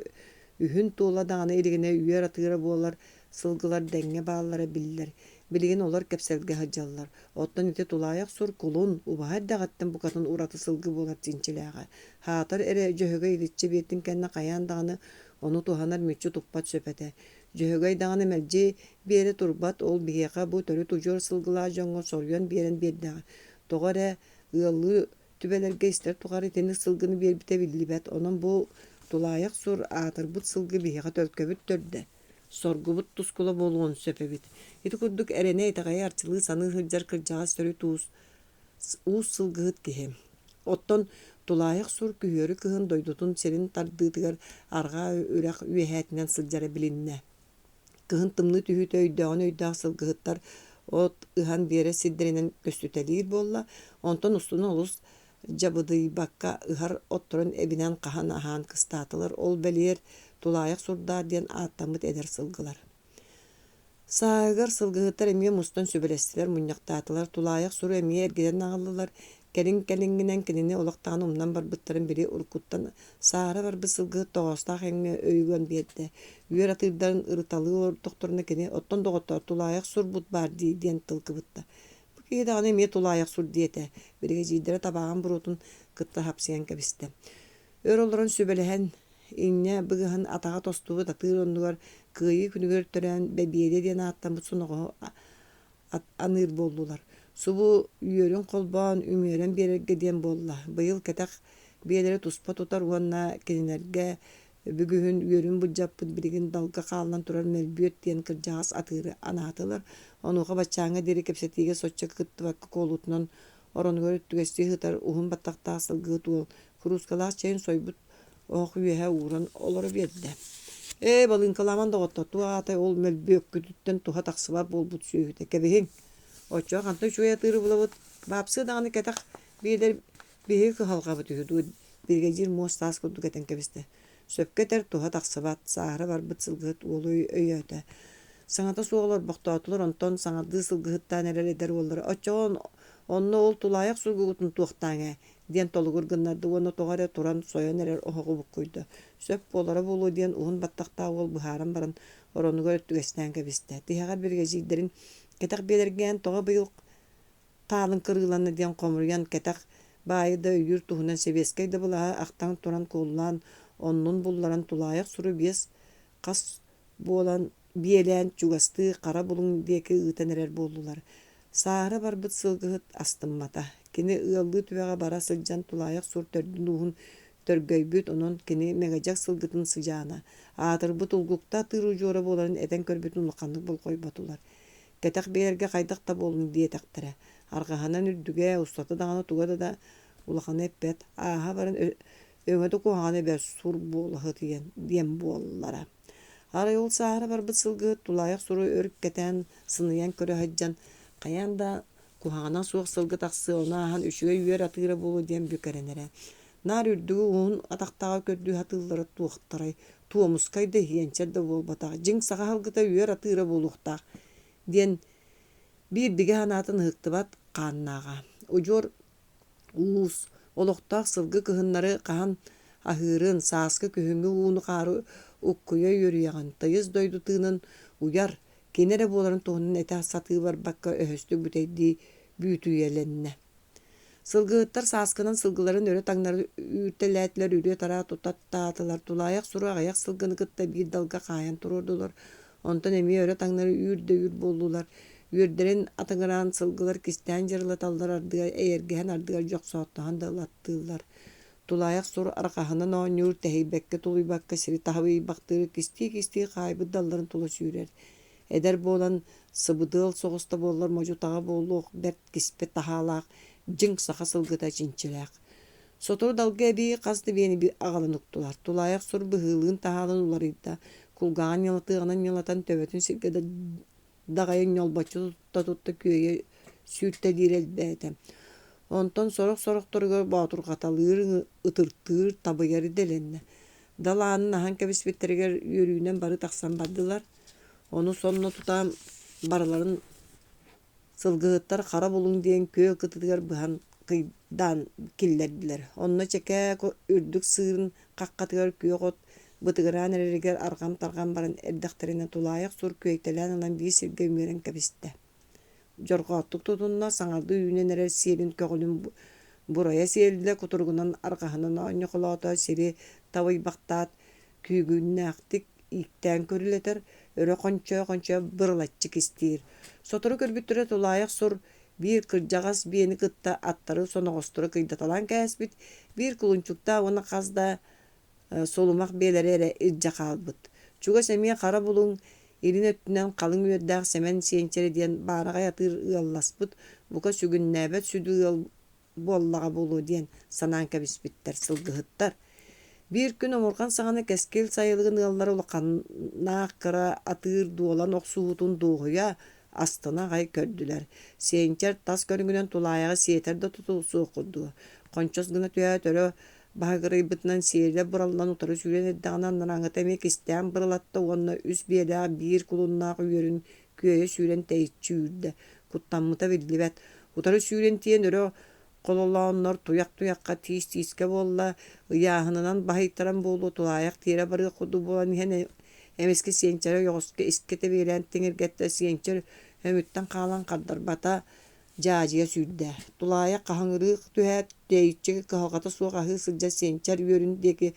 үһүн туола даҕаны илигинэ үөр атыыра буолар сылгылар дэҥҥэ бааллара биллэр. Билигин олор кэпсэлгэ сылдьаллар. Оттон ити тулаайах сур кулун, убаһа эрдэҕиттэн букатын ураты сылгы буолар чинчилээҕэ. Һаатар эрэ Дьөһөгөй итиччэ биэртин кэннэ хайаан даҕаны ону туһанар мүччү туппат сөп этэ. Дьөһөгөй даҕаны мэлдьи биэрэ турбат, ол биһиэхэ бу төрүт удьуор сылгылаах дьоҥҥо соруйан биэрэн биэрдэҕэ. Тоҕо эрэ ыаллыы түбэлэргэ истэр тухары итинник сылгыны биэрбитэ биллибэт. Онон бу тулаайах сур аатырбыт сылгы биһиэхэ төлкөбүт төрдө. Соргубут тускула буолуон сөп эбит. Ити курдук эрэнэ итэҕэйэ арчылыы саныы сылдьар кырдьаҕас төрүт уус, уус сылгыһыт киһи. Оттон тулаайах сур күһүөрү кыһын дойдутун сирин тардыытыгар арҕаа үрэх үөһээтинэн сылдьара билиннэ. Кыһын тымныы түһүүтэ өйдөөҕүн өйдөөх сылгыһыттар от ыһан биэрэр сирдэринэн көстүтэлиир буолла, онтон устунан олус дьабыдыйбакка ыһар отторун эбинэн хаһан аһаан кыстаатылар, ол бэлиэр тулаайах сурдаах диэн ааттаммыт эдэр сылгылар. Сааһыгар сылгыһыттар эмиэ мустан сүбэлэстилэр, мунньахтаатылар, тулаайах суру эмиэ эргитэн аҕаллылар, кэлин-кэлиҥҥинэн кинини олохтоон умнан барбыттарын били уруккуттан саара барбыт сылгыһыт тоҕоостоох эҥҥэ өйүгэн биэрдэ. Үөр атыырдарын ырыталыы олордохторуна кини «Оттон доҕоттоор, тулаайах сурбут баар дии» диэн тыл кыбытта. Бу киһи даҕаны эмиэ тулаайах сур диэтэ, биригэдьиирдэрэ табааҕын буруотун кытта хапсыйан кэбистэ. Өр олорон сүбэлэһэн, инньэ быгыһан атаҕа тостубут атыыр оннугар Кыайыы күнүгэр төрөөн Бэбиэдэ диэн ааттаммыт соноҕоһу аныыр буоллулар. Субу үөрүн холбоон, үмүөрэн биэрэргэ диэн буолла. Быйыл кэтэх биэлэри туспа тутар уонна кинилэргэ бүгүһүн үөрүн былдьаппыт билигин далга хааллан турар Мөлбүөт диэн кырдьаҕас атыыры анаатылар. Онуоха баччааҥҥа диэри кэпсэтиигэ соччо кыттыбакка куолутунан оронугар өттүгэстии сытар уһун баттахтаах сылгыһыт уол куруускалаах чэйин сойбут оһох үөһэ ууран олоро биэрдэ. Ээ, балыыҥкалааман доҕоттор, туох аата ол мөлбүөккүтүттэн туһа тахсыбат буолбут сүөһүтэ, кэбиһиҥ. Оччоҕо хантан үчүгэй атыыры булабыт? Баапсыа даҕаны кэтэх биэлэр биһиги кыһалҕабыт үһү дуу, биригэдьиир муос-таас курдук этэн кэбистэ. Сөпкө этэр, туһа тахсыбат, сааһыра барбыт сылгыһыт уолу өйөөтө. Саҥата суох олорбохтоотулар, онтон саҥардыы сылгыһыттаан эрэр эдэр уоллара «Оччоҕо онно ол тулаайах сургугутун туохтааҥ ээ» диэн толугур гыннарда уонна тоҕо эрэ туран сойон эрэр оһоҕу буккуйда. Сөп буолара буолуо диэн уһун баттахтаах уол быһааран баран оронугар өттүгэстээн кэбистэ. Тиһэҕэр биригэдьиирдэрин кэтэх биэлэргээн тоҕо быйыл хаалын кырыыланна диэн хомуруйан кэтэх баайы да өйүүр туһунан сэбиэскэй да былааһы ахтан туран куолулаан оннун булларан тулаайах суру биэс хас буолан биэлээн чугастыы Хара Булуҥ диэки ыытан эрэр буоллулар. Сааһыра барбыт сылгыһыт астыммата. Кини ыаллыы түбэҕэ бара сылдьан тулаайах сур төрдүн-ууһун төргөйбүт, онон кини Мэгэдьэк сылгытын сыдьаана, аатырбыт улгукта атыыр удьуора буоларын этэн көрбүтүн улаханнык болҕойботулар. Кэтэх биэрэргэ хайдах да буоллун диэтэхтэрэ. Арҕаһынан үрдүгэ, устата даҕаны туга да улаханы эппэт, ааһа баран өҥө да куһаҕана бэрт сур буола сытыйан диэн буоллара. Арай ол сааһыра барбыт сылгыһыт тулаайах суру өр кэтээн, сыныйан көрө сылдьан, хайаан да куһаҕана суох сылгы тахсыа, ону ааһан үчүгэй үөр атыыра буолуо диэн бүк эрэнэрэ. Наар үрдүгү уһун атахтааҕы көрдүү сатыыллара туохтарай, туомускай да иһиэнчэр да буолбатах, дьиҥ саха сылгыта үөр атыыра буолуохтаах диэн биир бигэ санаатын ыһыктыбат хааннааҕа. Удьуор Уус, олохтоох сылгы кыһыннары хаһан аһыырын, сааскы күһүҥҥү ууну-хаары уккуйа үөрүйэҕин, тыйыс дойду тыынын уйар, кини эрэ буоларын туһунан этэ сатыы барбакка өһөстүк бүтэйдии бүөтүйэлэннэ. Сылгыһыттар сааскынан сылгыларын өрө-таҥнары үүртэлээтилэр, үрүө-тараа тутаттаатылар, тулаайах суру аҕыйах сылгыны кытта биир далга хаайан туруордулар, Онтон эмиэ өрө-таҥнары үүр да үүр буоллулар, үөрдэрин атыҥыраан сылгылар кистээн дьырылаталлар ардыгар эйэргэһэн ардыгар дьохсооттоһон да ылаттыыллар. Тулаайах сур арҕаһынан оонньуур, тэһийбэккэ-тулуйбакка сири таһыйбахтыыр, кистии-кистии хаайбыт далларын тула сүүрэр. Эдэр буолан, сыбыдыал соҕус да буоллар модьу-таҕа буолуох бэрт киспэ таһаалаах, дьиҥ саха сылгыта чинчилээх. Сотору далга эбии хас да биэни аҕалан уктулар. Тулаайах сур быһыылыын-таһаалыын уларыйда, кулгааҕын ньылатыаҕынан ньылатан төбөтүн сиргэ даҕайан ньолбоччу тутта-тутта күөйэ сүүртэлиирэ элбээтэ. Онтон сорох-сорохторугар боотурҕаталыыр, ытыртыыр, табыйар идэлэннэ. Дал аанын аһан кэбиспиттэригэр үөрүүнэн бары тахсан бардылар. Ону сонно тута барыларын Сылгыһыттар Хара Булуҥ диэн күөл кытытыгар быһан кыйдаан киллэрдилэр. Онно чэкээ үрдүк сыырын хаххатыгар күөх от бытыгыраан эрэригэр арҕам-тарҕам баран эрдэхтэринэ тулаайах сур күөйтэлээн ылан биир сиргэ үмүөрэн кэбистэ. Дьорҕооттук тутунна, саҥардыы үүнэн эрэр сиэлин көҕүлүн бурайа сиэллэ, кутуругунан арҕаһынан оонньохолоото, сири табыйбахтаат, күүгүннээхтик ииктээн көрүлэтэр, өрө хончойо-хончойо бырылаччы кистиир. Сотору көрбүттэрэ тулаайах сур биир кырдьаҕас биэни кытта аттары соноҕостору кыйдаталаан кээспит, биир кулунчуктаах уонна хас да сулумах биэлэри эрэ илдьэ хаалбыт. Чугас эмиэ Хара Булуҥ илин өттүнэн халыҥ үөрдээх Сэмэн Сиэнчэрэ диэн баараҕай атыыр ыалласпыт, бука сүгүннээбэт сүдү ыал буоллаҕа буолуо диэн санаан кэбиспиттэр сылгыһыттар. Биир күн омурҕан саҕана Кэскил сайылыгын ыаллара улаханнаах кыра атыыр дуолан охсуһуутун дуоһуйа, астына аҕай көрдүлэр. Сиэнчэр тас көрүҥүнэн тулаайаҕы сиэтэр да тутул суох курдуга. Хончос гына түһээт өрө баһыгырыйбытынан сиэлэ быраллан утары сүүрэн эрдэҕинэ анараҥҥыта эмиэ кистээн бырылатта уонна үс биэлээх биир кулуннаах үөрүн күөйэ сүүрэн тэйиччи үүрдэ. Куттаммыта биллибэт. Утары сүүрэн тиийэн өрө хололооннор туйах-туйахха тиис-тиискэ буолла, ыйааһынынан баһыйтаран буолуо тулаайах тиэрэ барыах курдук буолан иһэн эмискэ сиэнчэрэ ойоҕоско искэ тэбиэлээн тиҥиргэттэ, сиэнчэр өмүттэн хаалан хардарбата, дьаадьыйа сүүрдэ. Тулаайах хаһыҥырыы түһээт, тэйиччи кыһалҕата суох аһыы сылдьар сиэнчэр үөрүн диэки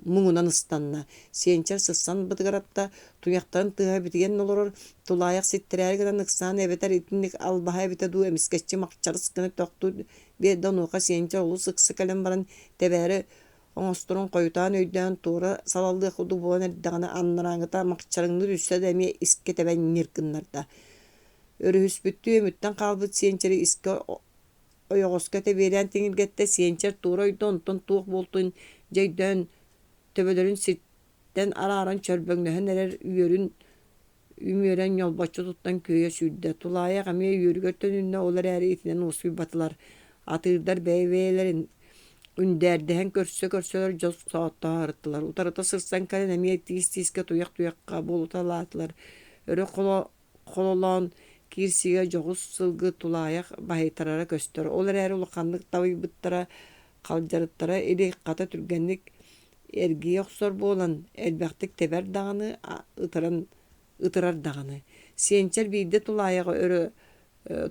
муҥунан ыстанна. Сиэнчэр сыссан бытыгыратта, туйахтарын тыаһа битийэн олорор, тулаайах ситтэрээри гынан ыксаан эбэтэр итинник албаһа эбитэ дуу эмискэччи махчарыс гына тохтуу биэрдэ онуоха сиэнчэр олус ыкса кэлэн баран тэбээри оҥосторун хойутаан өйдөөн туора салаллыах курдук буолан эрдэҕинэ анарааҥҥыта махчарыҥныы түстэ да эмиэ искэ тэбэн ньир гыннарда. Өрүһүспүттүү өмүттэн хаалбыт сиэнчэри искэ ойоҕоско тэбиэлээн тиҥиргэттэ, сиэнчэр туора ойдо, онтон туох буолтун дьэ өйдөөн төбөлөрүн сиртэн арааран чөрбөҥнөһөн эрэр үөрүн үмүөрэн ньолбоччу туттан күөйэ сүүрдэ. Тулаайах эмиэ үөрүгэр төнүннэ, ол эрээри итинэн уоскуйбатылар. Атыырдар бэйэ-бэйэлэрин үндээрдэһэн көрсө-көрсөлөр дьон сооттоһо сырыттылар. Утарыта сырсан кэлэн эмиэ тиис-тиискэ туйах-туйахха буолуталаатылар. Өрө хололоон киирсиигэ дьоҕус сылгы тулаайах баһыйтарара көстөр. Ол эрээри улаханнык табыйбыттара, халдьарыттара илик, хата түргэнник эргийэ охсор буолан, элбэхтик тэбэр даҕаны, ытыран ытырар даҕаны. Сиэнчэр биирдэ тулаайаҕы өрө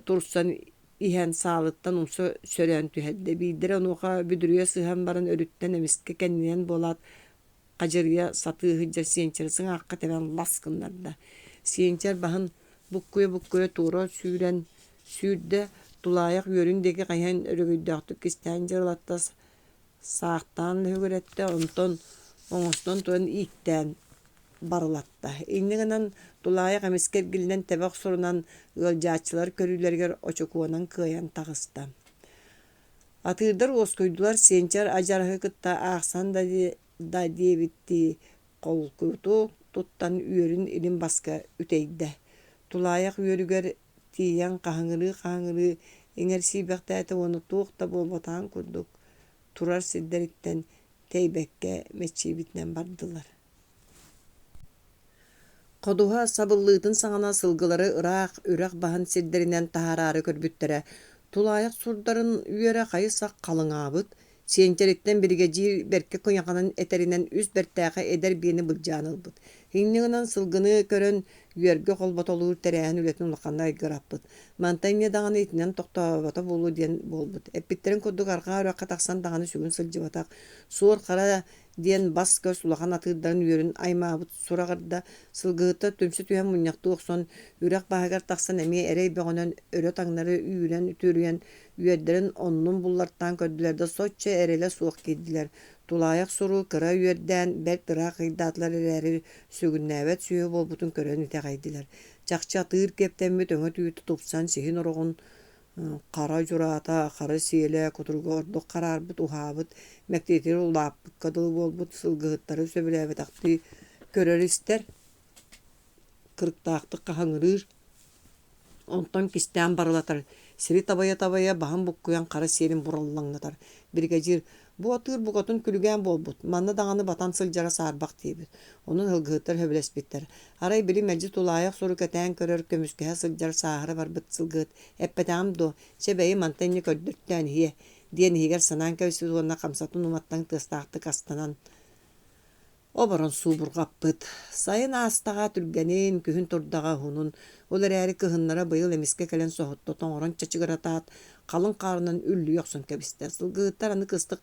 турсан иһэн саалыттан умса сөрөөн түһэрдэ. Биирдэрэ онуоха бүдүрүйэ сыһан баран өрүттэн эмискэ кэннинэн буолаат хадьырыйа сатыы сылдьар сиэнчэри сыҥаахха тэбэн лас гыннарда. Сиэнчэр баһын буккуйа-буккуйа туора сүүрэн сүүрдэ, тулаайах үөрүн диэки хайыһан өрөгөйдөөхтүк кистээн дьырылатта, саахтаан лөһүгүрэттэ, онтон оҥостон туран ииктээн барылатта. Инньэ гынан тулаайах эмискэ эргиллэн тэбэ охсорунан ыалдьааччылар көрүүлэригэр очукуонан кыайан таҕыста. Атыырдар уоскуйдулар, сиэнчэр адьараһы кытта аахсан да диэбиттии холкутук туттан үөрүн илин баска үтэйдэ. Тулаайах үөрүгэр тиийэн хаһыҥырыы-хаһыҥырыы иҥэрсийбэхтээтэ уонна туох да буолбатаҕын курдук турар сирдэриттэн тэйбэккэ мэччийбитинэн бардылар. Ходуһа сабыллыытын саҕана сылгылары ыраах үрэх баһын сирдэринэн таһаараары көрбүттэрэ, тулаайах сурдарын үөрэ хайы-сах халыҥаабыт, сиэнчэриттэн биригэдьиир бэркэ куйаханан этэринэн үс бэртээхэй эдэр биэни былдьаан ылбыт. Инньэ гынан сылгыны көрөн үөргэ холботолуур тэрээһин үлэтин улаханнык айгыраппыт. Мантан инньэ даҕаны итинэн тохтообото буолуо диэн буолбут. Эппиттэрин курдук арҕаа үрэххэ тахсан даҕаны сүгүн сылдьыбатах, суор хара диэн бас-көс улахан атыырдарын үөрүн аймаабыт сураҕырда, сылгыһыттар түмсэ түһэн мунньахтыы охсон, үрэх баһыгар тахсан эмиэ эрэй бөҕөнөн өрө-таҥнары үүрэн үтүөрүйэн, үөрдэрин оннун буллартаан көрдүлэр да соччо эрэлэ суох киирдилэр. Тулаайах суру кыра үөрдээн, бэрт ыраах ыйдаатылар эрээри, сүгүннээбэт сүөһү буолбутун көрөн итэҕэйдилэр. Чахчы атыыр киэптэммит өҥө-түүтэ тупсан сиһин ороҕун Хара дьураата, хара сиэлэ, кутуруга ордук хараарбыт, уһаабыт, мэктиэтигэр улааппыкка дылы буолбут сылгыһыттары сөбүлээбэтэхтии көрөр-истэр, кырыктаахтык хаһыҥырыыр, онтон кистээн барылатар, сири табайа-табайа баһын буккуйан хара сиэлин бураллаҥнатар. Биригэдьиир бу атыыр букатын күлүгээн буолбут, манна даҕаны батан сылдьара саарбах диэбит. Онон сылгыһыттар сөбүлэспиттэр. Арай били мэлдьи тулаайах сурук кэтээн көрөр, көмүскэһэ сылдьар сааһыра барбыт сылгыһыт «Эппэтэҕим дуо, чэ бэйи мантан инньэ көрдөртөөн иһиэ» диэн иһигэр санаан кэбиспит уонна хамсатын уматтан тыастаахтык астанан оборон суубурҕаппыт. Сайын аастаҕа түргэнин, күһүн турдаҕа уһунун, ол эрээри кыһыннара быйыл эмискэ кэлэн соһутта тоҥорон чачыгыратаат, халыҥ хаарынан үллүйэ охсон кэбистэ. Сылгыһыттар аны кыстык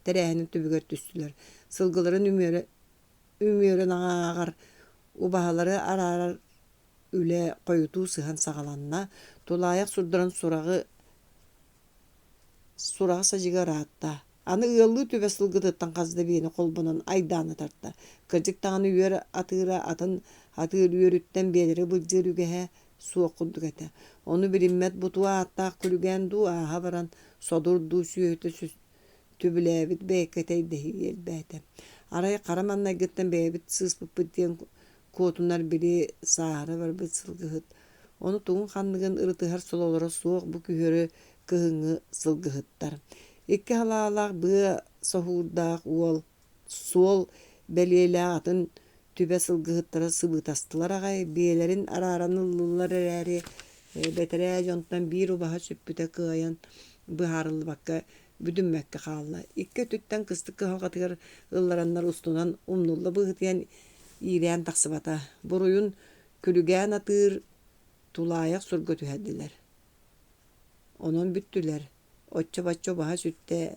тэрээһинин түбүгэр түстүлэр. Сылгыларын үмүөрэ үмүөрэн ааҕар, убаһалары араарар үлэ хойутуу сыһан саҕаланна. Тулаайах сурдарын сураҕы сураҕа-садьыга ыраатта. Аны ыаллыы түбэ сылгытыттан хас да биэни холбонон айдааны тарта. Кырдьык даҕаны үөр атыыра атын атыыр үөрүттэн биэлэри былдьыыр үгэһэ суох курдук этэ. Ону билиммэт бутуо ааттаах күлүгээн дуу ааһа баран содур дуу сүөһүтэ түбүлээбит бэйэккэтэ дэһии элбээтэ. Арай хара маҥнайгыттан бэйэбит сыыспыппыт диэн куотунар били сааһыра барбыт сылгыһыт, ону тугун-ханныгын ырытыһар сололоро суох бу күһүөрү кыһыҥҥы сылгыһыттар. Икки салаалаах быа соһуурдаах уол суол бэлиэлээх атын түбэ сылгыһыттара сыбыытастылар аҕай, биэлэрин арааран ыллылар эрээри, бэтэрээ дьонтон биир убаһа сүппүтэ кыайан быһаарыллыбакка бүтүммэккэ хаалла. Икки өттүттэн кыстык кыһалҕатыгар ыллараннар устунан умнулла быһыытыйан иирээн тахсыбата. Буруйун күлүгээн атыыр тулаайах сурга түһэрдилэр. Онон бүттүлэр. Оччо-бачча убаһа сүттэ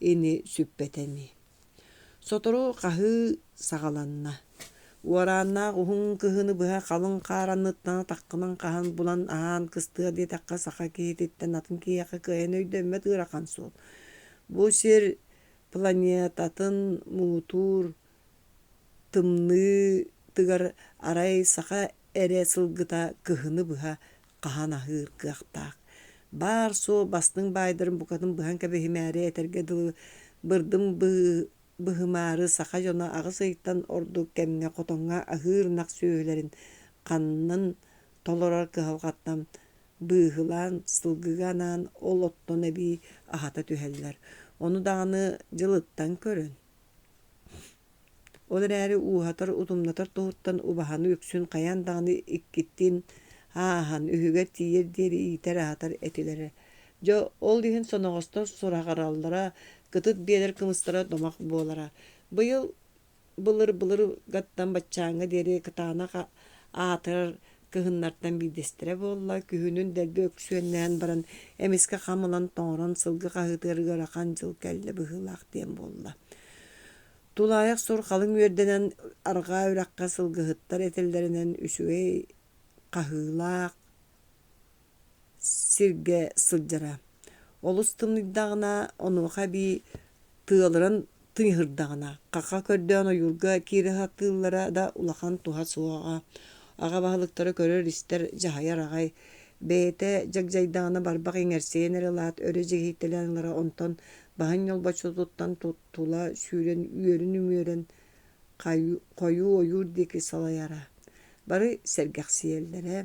ини сүппэтэ ини. Сотору хаһыы саҕаланна. Уорааннаах уһун кыһыны быһа халыҥ хаар анныттан атаххынан хаһан булан аһаан кыстыа диэтэххэ саха киһититтэн атын киһиэхэ кыайан өйдөммөт ыарахан суол. Бу сир планетатын муҥутуур тымныытыгар арай саха эрэ сылгыта кыһыны быһа хаһан аһыыр кыахтаах. Баар-суох бастыҥ баайдарын букатын быһан кэбиһимээри этэргэ дылы бырдым быһымаары саха дьоно 8 ыйтан ордук кэмҥэ хотоҥҥо аһыыр ынах сүөһүлэрин ханнын толорор кыһалҕаттан быыһылаан сылгыга анаан ол оттон эбии аһата түһэллэр. Ону даҕаны дьылыттан көрөн. Ол эрээри ууһатар, утумнатар туһуттан убаһаны үксүн хайаан даҕаны иккитин ааһан, үһүгэр тиийэр диэри иитэр-аһатар этилэрэ. Дьэ, ол иһин соноҕостор сураҕыраллара, кытыт биэлэр кымыстара домох буолара. Быйыл былыр-былыргаттан баччааҥҥа диэри кытаанах аатырар кыһыннартан биирдэстэрэ буолла. Күһүнүн дэлби өксүөннээн баран, эмискэ хам ылан тоҥорон сылгы хаһыытыгар ыарахан дьыл кэллэ быһыылаах диэн буолла. Тулаайах сур халыҥ үөрдэнэн арҕаа үрэххэ сылгыһыттар этэллэринэн үчүгэй хаһыылаах сиргэ сылдьара. Олус тымныйдаҕына, онуоха эбии тыалыран тыҥыһырдаҕына, хаха көрдөөн ойуурга киирэ сатыыллара да улахан туһа суоҕа. Аҕа баһылыктара көрөр-истэр, дьаһайар аҕай. Бэйэтэ дьагдьайдаҕына барбах иҥэрсийэн эрэ ылаат, өрө дьигиһийтэлээн ылара, онтон баһын ньолбоччу туттан тула сүүрэн үөрүн үмүөрэн хойуу ойуур диэки салайара. Бары сэргэхсийэллэрэ.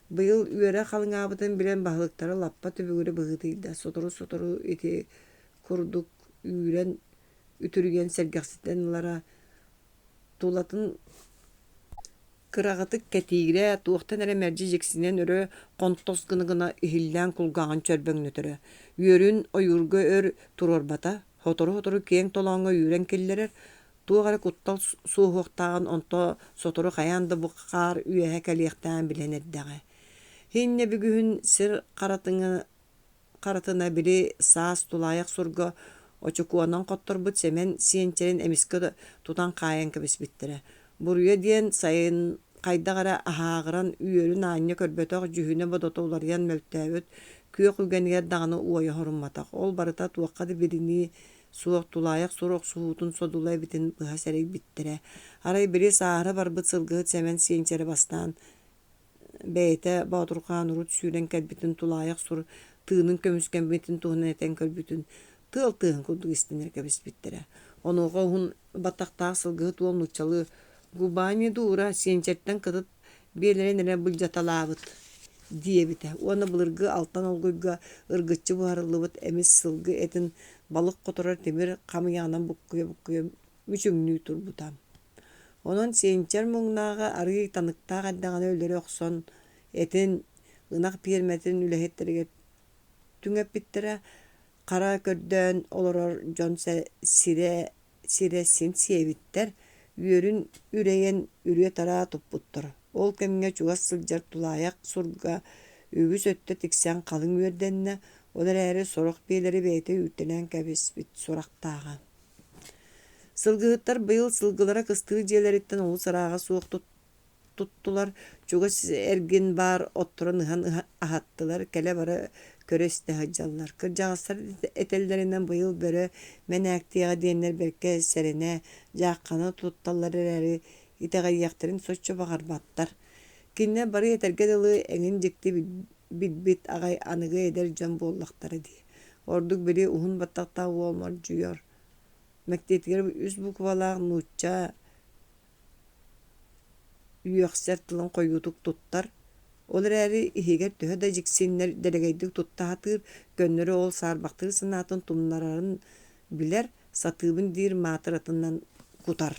Быйыл үөрэ халыҥаабытын билэн баһылыктара лаппа түбүгүрэ быһыытыйда. Сотору-сотору ити курдук үүрэн үтүрүйэн сэргэхситэн ылара. Тулатын кыраҕытык кэтиирэ, туохтан эрэ мэлдьи дьиксинэн өрө хонтос гына-гына иһиллээн кулгааҕын чөрбөҥнөтөрө. Үөрүн ойуурга өр туруорбата, сотору-сотору киэҥ толооҥҥо үүрэн киллэрэр, туох эрэ куттал суоһуохтааҕын онто сотору хайаан да бу хаар үөһэ кэлиэхтээҕин билэн эрдэҕэ. Инньэ бүгүһүн сир харатыҥы харатына били саас тулаайах сурга очукуонан хотторбут Сэмэн сиэнчэрин эмискэ тутан хаайан кэбиспиттэрэ. Буруйа диэн сайын хайдах эрэ аһааҕыран үөрүн аанньа көрбөтөх дьүһүнэ-бодото уларыйан мөлтөөбүт күөх үгэнигэр даҕаны уойа сорумматах. Ол барыта туохха да билинии суох тулаайах сур охсуһуутун содула эбитин быһа сэрэйбиттэрэ. Арай били сааһыра барбыт сылгыһыт Сэмэн сиэнчэрэ бастаан Бэйэтэ Боотурхаан урут сүүрэн кэлбитин тулаайах сур тыынын көмүскэммитин туһунан этэн көрбүтүн тыал тыаһын курдук истэн эрэ кэбиспиттэрэ. Онуоха уһун баттахтаах сылгыһыт уол нууччалыы «Губа не дура, сиэнчэртэн кытыт биэлэрин эрэ былдьаталаабыт» диэбитэ уонна былыргы алтан олгуйга ыргыччы буһарыллыбыт эмис сылгы этин балык хоторор тимир хамыйаҕынан буккуйа-буккуйа мүчүҥнүү турбута. Онон сиэнчэр муҥнааҕы арыый таныктаах эрдэҕинэ өлөрө охсон, этин, ынах пиэрмэтин үлэһиттэригэр түҥэппиттэрэ, хара көрдөөн олорор дьон сирэ сирэ син сиэбиттэр, үөрүн үрэйэн үрүө-тараа туппуттар. Ол кэмҥэ чугас сылдьар тулаайах сурга үгүс өттө тиксэн халыҥ үөрдэннэ, ол эрээри сорох биэлэри бэйэтэ үүртэлээн кэбиспит сурахтааҕа. Сылгыһыттар быйыл сылгылара кыстыыр дьиэлэриттэн олус ырааҕа суох туттулар, чугас эргин баар отторун ыһан аһаттылар, кэлэ-бара көрө-истэ сылдьаллар. Кырдьаҕастар этэллэринэн быйыл бөрө мэнээктиэҕэ диэннэр бэркэ сэрэнэ, дьааххана тутталлар эрээри, итэҕэйиэхтэрин соччо баҕарбаттар. Кинилэр бары этэргэ дылы эҥин дьикти билбит аҕай аныгы эдэр дьон буоллахтара дии. Ордук били уһун баттахтаах уол мордьуйар Мэктиэтигэр үс буквалаах нуучча үөхсэр тылын хойуутук туттар, ол эрээри иһигэр төһө да дьиксиннэр дэлэгэйдик тутта сатыыр, көннөрү ол саарбахтыыр санаатын тумнарарын билэр, сатыыбын диир маатыратынан кутар.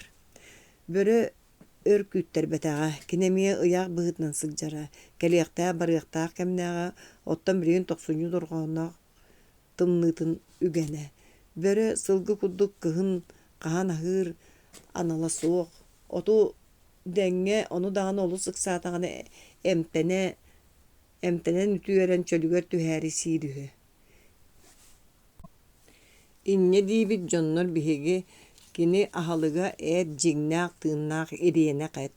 Бөрө өр күүттэрбэтэҕэ, кини эмиэ ыйаах быһыытынан сылдьара, кэлиэхтээх-барыахтаах кэмнээҕэ, оттон билигин тохсунньу дорҕоонноох тымныытын үгэнэ. Бөрө сылгы курдук кыһын хаһан аһыыр анала суох, оту дэҥҥэ ону даҕаны олус ыксаатаҕына эмтэнэ эмтэнэн үтүөрэн чөлүгэр түһээри сиир үһү. Инньэ диибит дьоннор биһиги. Кини аһылыга эт дьиҥнээх тыыннаах ириэнэх эт,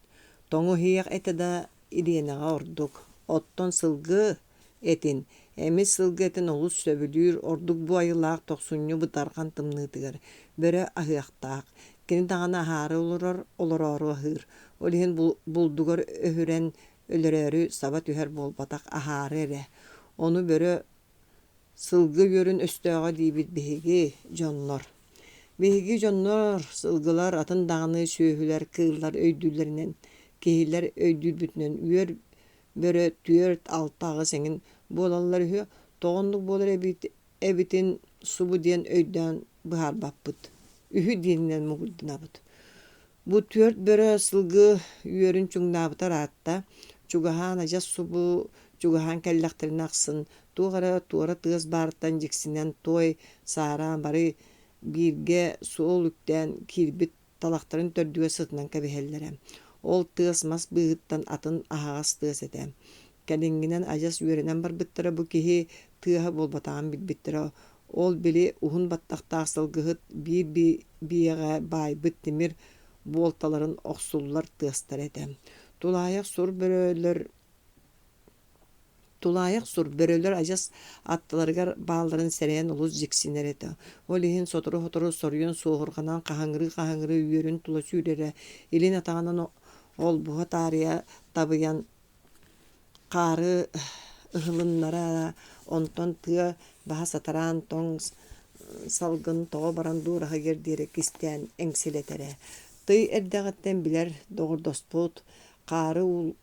тоҥу иһиэх этэ да ириэнэҕэ ордук. Оттон сылгы этин, эмис сылгы этин олус сөбүлүүр, ордук бу айылаах тохсунньу бытарҕан тымныытыгар. Бөрө аһыахтаах, кини даҕаны аһаары олорор, олороору аһыыр. Ол иһин булдугар өһүрэн өлөрөөрү саба түһэр буолбатах, аһаары эрэ. Ону бөрө Сылгы үөрүн өстөөҕө диибит биһиги, дьоннор. Биһиги дьоннор, сылгылар, атын даҕаны сүөһүлэр, кыыллар өйдүүллэринэн, киһилэр өйдүүрбүтүнэн үөр бөрө түөрт, алта, аҕыс эҥин буолаллар үһү. Тоҕо оннук буолар эбит эбитин субу диэн өйдөөн быһаарбаппыт. Үһү диэнинэн муҥурданабыт. Бу түөрт бөрө сылгы үөрүн чуҥнаабыта ыраатта, чугаһаан адьас субу чугаһаан кэллэхтэринэ ахсын туох эрэ туора тыас баарыттан дьиксинэн туой саараан бары бииргэ суол үктээн киирбит талахтарын төрдүгэр сытынан кэбиһэллэрэ. Ол тыас мас быыһыттан атын аһаҕас тыас этэ. Кэлиҥҥинэн адьас үөрэнэн барбыттара бу киһи тыаһа буолбатаҕын билбиттэрэ. Ол били уһун баттахтаах сылгыһыт биир биэҕэ баайбыт тимир буолталарын охсуллар тыастара этэ. Тулаайах сур бөрөлөр Тулаайах сур бөрөлөр адьас аттыларыгар баалларын сэрэйэн олус дьиксинэр этэ. Ол иһин сотору-сотору соруйан суоһурҕанан хаһыҥырыы-хаһыҥырыы үөрүн тула сүүрэрэ, илин атаҕынан олбуһа таарыйа табыйан Хаары ыһылыннара, онтон тыа баһа сатараан тоҥ салгын тоҕо баран дуораһыйар диэри кистээн эҥсилэтэрэ. Тый эрдэҕиттэн билэр доҕордоспут хаары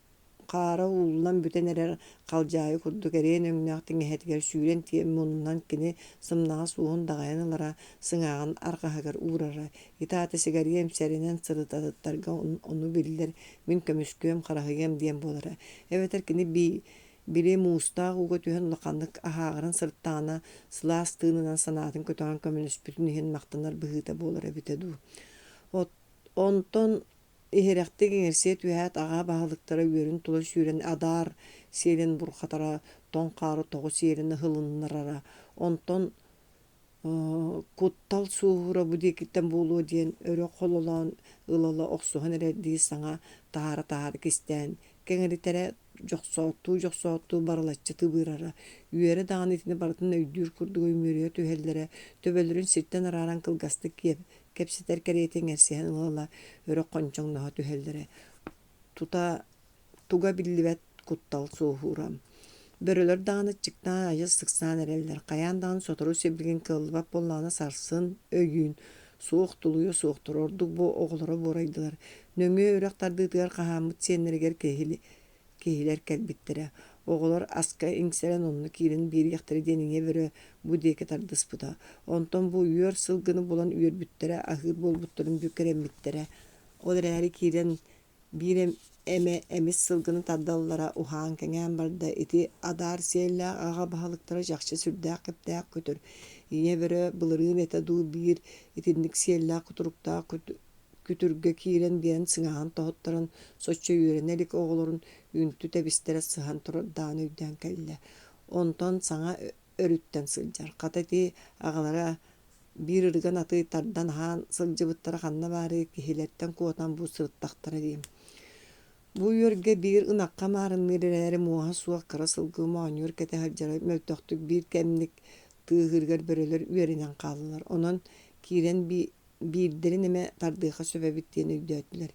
хаара ууллан бүтэн эрэр халдьаайы курдук эриэн өҥнөөх тиҥэһэтигэр сүүрэн тиийэн муннунан кини сымнаҕас уоһун даҕайан ылара, сыҥааҕын арҕаһыгар уурара. Ити аата сигариэм сэрэнэн сырытатыттарга ону биллэр мин көмүскүөм, хараһыйыам диэн буолара. Эбэтэр кини били муустаах ууга түһэн улаханнык аһааҕыран сырыттаҕына, сылаас тыынынан санаатын көтөҕөн көмөлөспүтүн иһин махтанар быһыыта буолар эбитэ дуу. Онтон иһирэхтик иҥэрсийэ түһээт, аҕа баһылыктара үөрүн тула сүүрэн адаар сиэлин бурҕатара, тоҥ хаары тоҕу сиэлин ыһылыннарара. Онтон Куттал суоһуура бу диэкиттэн буолуо диэн өрө хололоон ыла-ыла охсуһан эрэрдии саҥа таһаара-таһаара кистээн кэҥэритэрэ, дьохсооттуу-дьохсооттуу барылаччы тыбыырара. Үөрэ даҕаны итини барытын өйдүүр курдук үмүөрүйэ түһэллэрэ, төбөлөрүн сиртэн арааран кылгастык кэпсэтэр кэриэтэ иҥэрсиһэн ыла-ыла өрө хончоҥноһо түһэллэрэ. Тута туга биллибэт куттал суоһуура. Бөрөлөр даҕаны ыччыктаан адьас ыксаан эрэллэр, хайаан даҕаны сотору сибилигин кыаллыбат буоллаҕына сарсын, өйүүн, суох тулуйуо суохтар, ордук бу оҕолоро буорайдылар. Нөҥүө үрэх тардыытыгар хаһааммыт сиэннэригэр киһилэр кэлбиттэрэ. Оҕолор аска иҥсэрэн онно киирэн биэриэхтэрэ диэн ийэ бөрө бу диэки тардыспыта. Онтон бу үөр сылгыны булан үөрбүттэрэ, аһыыр буолбуттарын бүк эрэммиттэрэ. Ол эрээри киирэн Биир эмэ эмис сылгыны тардаллара уһаан-кэҥээн барда, ити адаар сиэллээх аҕа баһылыктара чахчы сүрдээх кэптээх көтөр, ийэ бөрө былырыын этэ дуу биир итинник сиэллээх кутуруктаах күтүргэ киирэн биэрэн сыҥааҕын тоһуттаран, соччо үөрэнэ илик оҕолорун үнтү тэбистэрэ сыһан турардаан өйдөөн кэллэ. Онтон саҥа өрүттэн сылдьар, хата ити аҕалара биир ырыган аты тардан аһаан сылдьыбыттара ханна баарый, киһилэртэн куотан бу сырыттахтара дии. Бу үөргэ биир ынахха маарынныыр эрээри муоһа суох кыра сылгы моонньуур кэтэ сылдьара мөлтөхтүк биир кэмник тыаһыырыгар бөрөлөр үөрэнэн хааллылар. Онон киирэн биирдэрин эмэ тардыахха сөп эбит диэн өйдөөтүлэр.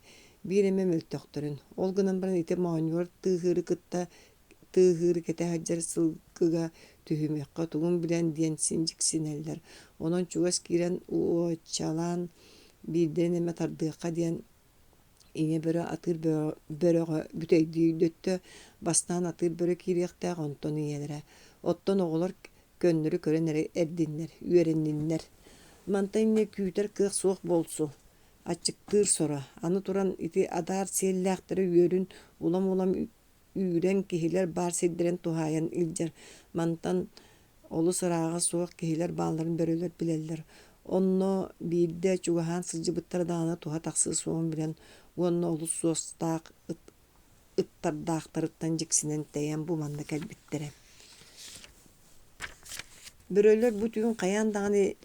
Биир эмэ мөлтөхтөрүн. Ол гынан баран ити моонньуур тыаһыыры кытта тыаһыыры кэтэ сылдьар сылгыга түһүмүөххэ тугун билэн диэн син дьиксинэллэр. Онон чугас киирэн уочалаан биирдэрин эмэ тардыахха диэн ийэ бөрө атыыр бөрөҕө бүтэйдии өйдөттө. Бастаан атыыр бөрө киириэхтээх, онтон ийэлэрэ. Оттон оҕолор көннөрү көрөн эрэ эрдиннэр, үөрэнниннэр. Мантан инньэ күүтэр кыах суох буолсу. Аччыктыыр соро. Аны туран ити адаар сиэллээхтэрэ үөрүн улам-улам үүрэн киһилэр баар сирдэрин туһаайан илдьэр. Мантан олус ырааҕа суох киһилэр баалларын бөрөлөр билэллэр. Онно биирдэ чугаһаан сылдьыбыттара даҕаны туһа тахсыа суоҕун билэн уонна олус суостаах ыттардаахтарыттан дьиксинэн тэйэн бу манна кэлбиттэрэ. Бөрөлөр бу түүн хайаан даҕаны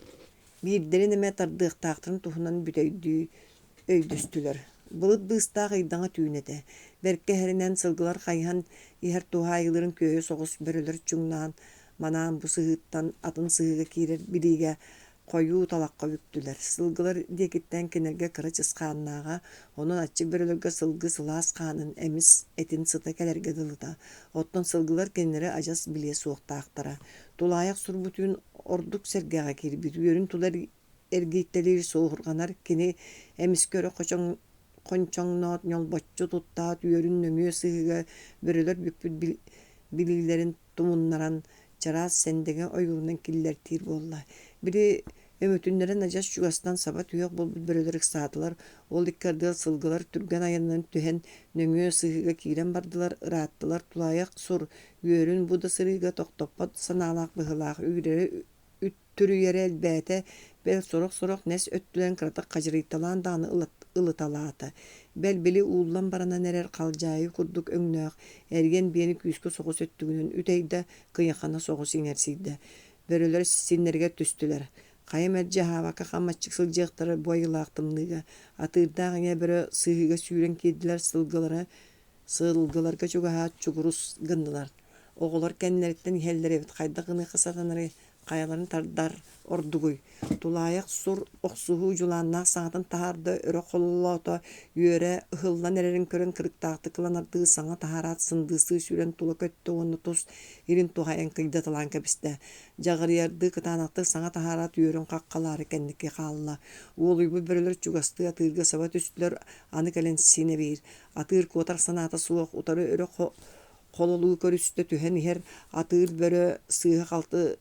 Биирдэрин эмэ тардыахтаахтарын туһунан бүтэйдии өйдөстүлэр. Былыт быыстаах ыйдаҥа түүн этэ. Бэркэ иһэринэн сылгылар хайыһан иһэр туһаайыыларын күөйэ соҕус бөрөлөр чуҥнаан, манаан бу сыһыыттан атын сыһыыга киирэр билиигэ хойуу талахха бүктүлэр. Сылгылар диэкиттэн кинилэргэ кыра чысхааннааҕа, онон аччык бөрөлөргө сылгы сылаас хаанын, эмис этин сыта кэлэргэ дылыта. Оттон сылгылар кинилэри адьас билиэ суохтаахтара. Тулаайах сурбут түүн ордук сэргэҕэ киирбит, үөрүн тула эргийтэлиир, суоһурҕанар кини эмискэ өрө хончоҥноот, ньолбоччу туттаат, үөрүн нөҥүө сыһыыга бөрөлөр бүкпүт билиилэрин тумуннаран, чараас сэндэҥэ ойуурунан киллэртиир буолла. Били өмүтүннэрэн адьас чугастан саба түһүөх буолбут бөрөлөр ыксаатылар, ол икки ардыгар сылгылар түргэн айанынан түһэн, нөҥүө сыһыыга киирэн бардылар, ырааттылар, тулаайах сур үөрүн бу да сырыыга тохтоппот санаалаах быһыылаах үүрэрэ үттүрүйэрэ элбээтэ, бэл сорох-сорох нэс өттүнэн кыратык хадьырыйталаан даҕаны ылыталаата. Бэл били ууллан баранан эрэр халдьаайы курдук өҥнөөх эриэн биэни күүскэ соҕус өттүгүнэн үтэйдэ, кыйахана соҕус иҥэрсийдэ. Бөрөлөр синнэригэр түстүлэр. Хайа мэлдьи аһаабакка хам аччык сылдьыахтара бу айылаах тымныыга. Атыырдаах ийэ бөрө сыһыыга сүүрэн киирдилэр, сылгылара Сылгыларга чугаһаат чугурус гыннылар. Оҕолор кэннилэриттэн иһэллэр эбит, хайдах гыныахха сатанарый, хайаларын тардар ордугуй? Тулаайах сур охсуһуу дьулааннаах саҥатын таһаарда, өрө холлоото, үөрэ ыһыллан эрэрин көрөн кырыктаахтык кыланардыы саҥа таһаараат сындыыстыы сүүрэн тула көттө уонна тус илин туһаайан кыйдаталаан кэбистэ. Дьаҕырыйардыы кытаанахтык саҥа таһаараат үөрүн хаххалаары кэнники хаалла. Уолуйбут бөрөлөр чугастыы атыырга саба түстүлэр, аны кэлэн син эбиир. Атыыр куотар санаата суох утары өрө хололуу көрүстэ түһэн иһэр атыыр бөрө сыыһа-халты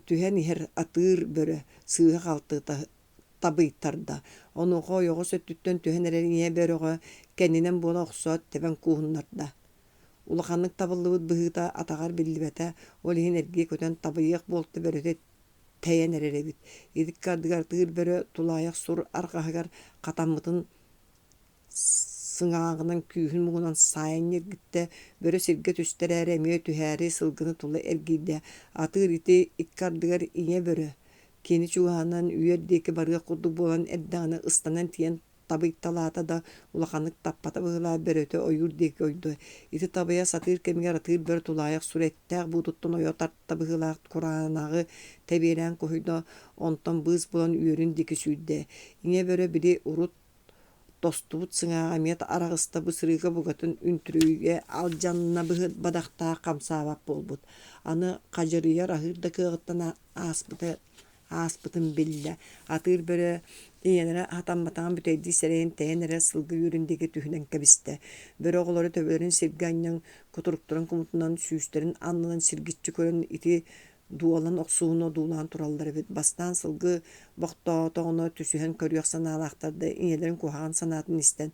түһэн иһэр атыыр бөрө сыыһа-халты табыйтарда. Онуоха ойоҕос өттүттэн түһэн эрэр ийэ бөрөҕө кэннинэн буола охсоот тэбэн кууһуннарда. Улаханнык табыллыбыт быһыыта атаҕар биллибэтэ, ол иһин эргийэ көтөн табыйыах буолта бөрөтө тэйэн эрэр эбит. Итиккэ ардыгар атыыр бөрө тулаайах сур арҕаһыгар хатаммытын сыҥааҕынан күүһүн муҥунан саайан ньиргиттэ, бөрө сиргэ түстэ эрээри эмиэ түһээри сылгыны тула эргийдэ. Атыыр ити икки ардыгар ийэ бөрө кини чугаһынан үөр диэки барыах курдук буолан эрдэҕинэ ыстанан тиийэн табыйталаата да улаханнык таппата быһыылаах бөрөтө ойуур диэки ойдо. Ити табыйа сатыыр кэмигэр атыыр бөрө тулаайах сур эттээх буутуттан ойо тарта быһыылаах кураанаҕы тэбиэлээн куһуйда, онтон быыс булан үөрүн диэки сүүрдэ. Ийэ бөрө били урут тостубут сыҥааҕа эмиэ араҕыста бу сырыыга букатын үнтүрүйгэ алдьанна бадахтаах хамсаабат буолбут. Аны хадьырыйар аһыыр да кыаҕыттан ааспыта ааспытын биллэ. Атыыр бөрө ийэлэрэ хатамматаҕын бүтэйдии сэрэйэн тэйэн эрэр сылгы үөрүн диэки түһүнэн кэбистэ. Бөрө оҕолоро төбөлөрүн сиргэ анньан, кутуруктарын кумутунан, сүүстэрин аннынан сиргиччи көрөн ити дуолан охсуһууну одуулаан тураллар эбит. Бастаан сылгы бохтоотоҕуна түсүһэн көрүөх санаалаахтар да ийэлэрин куһаҕан санаатын истэн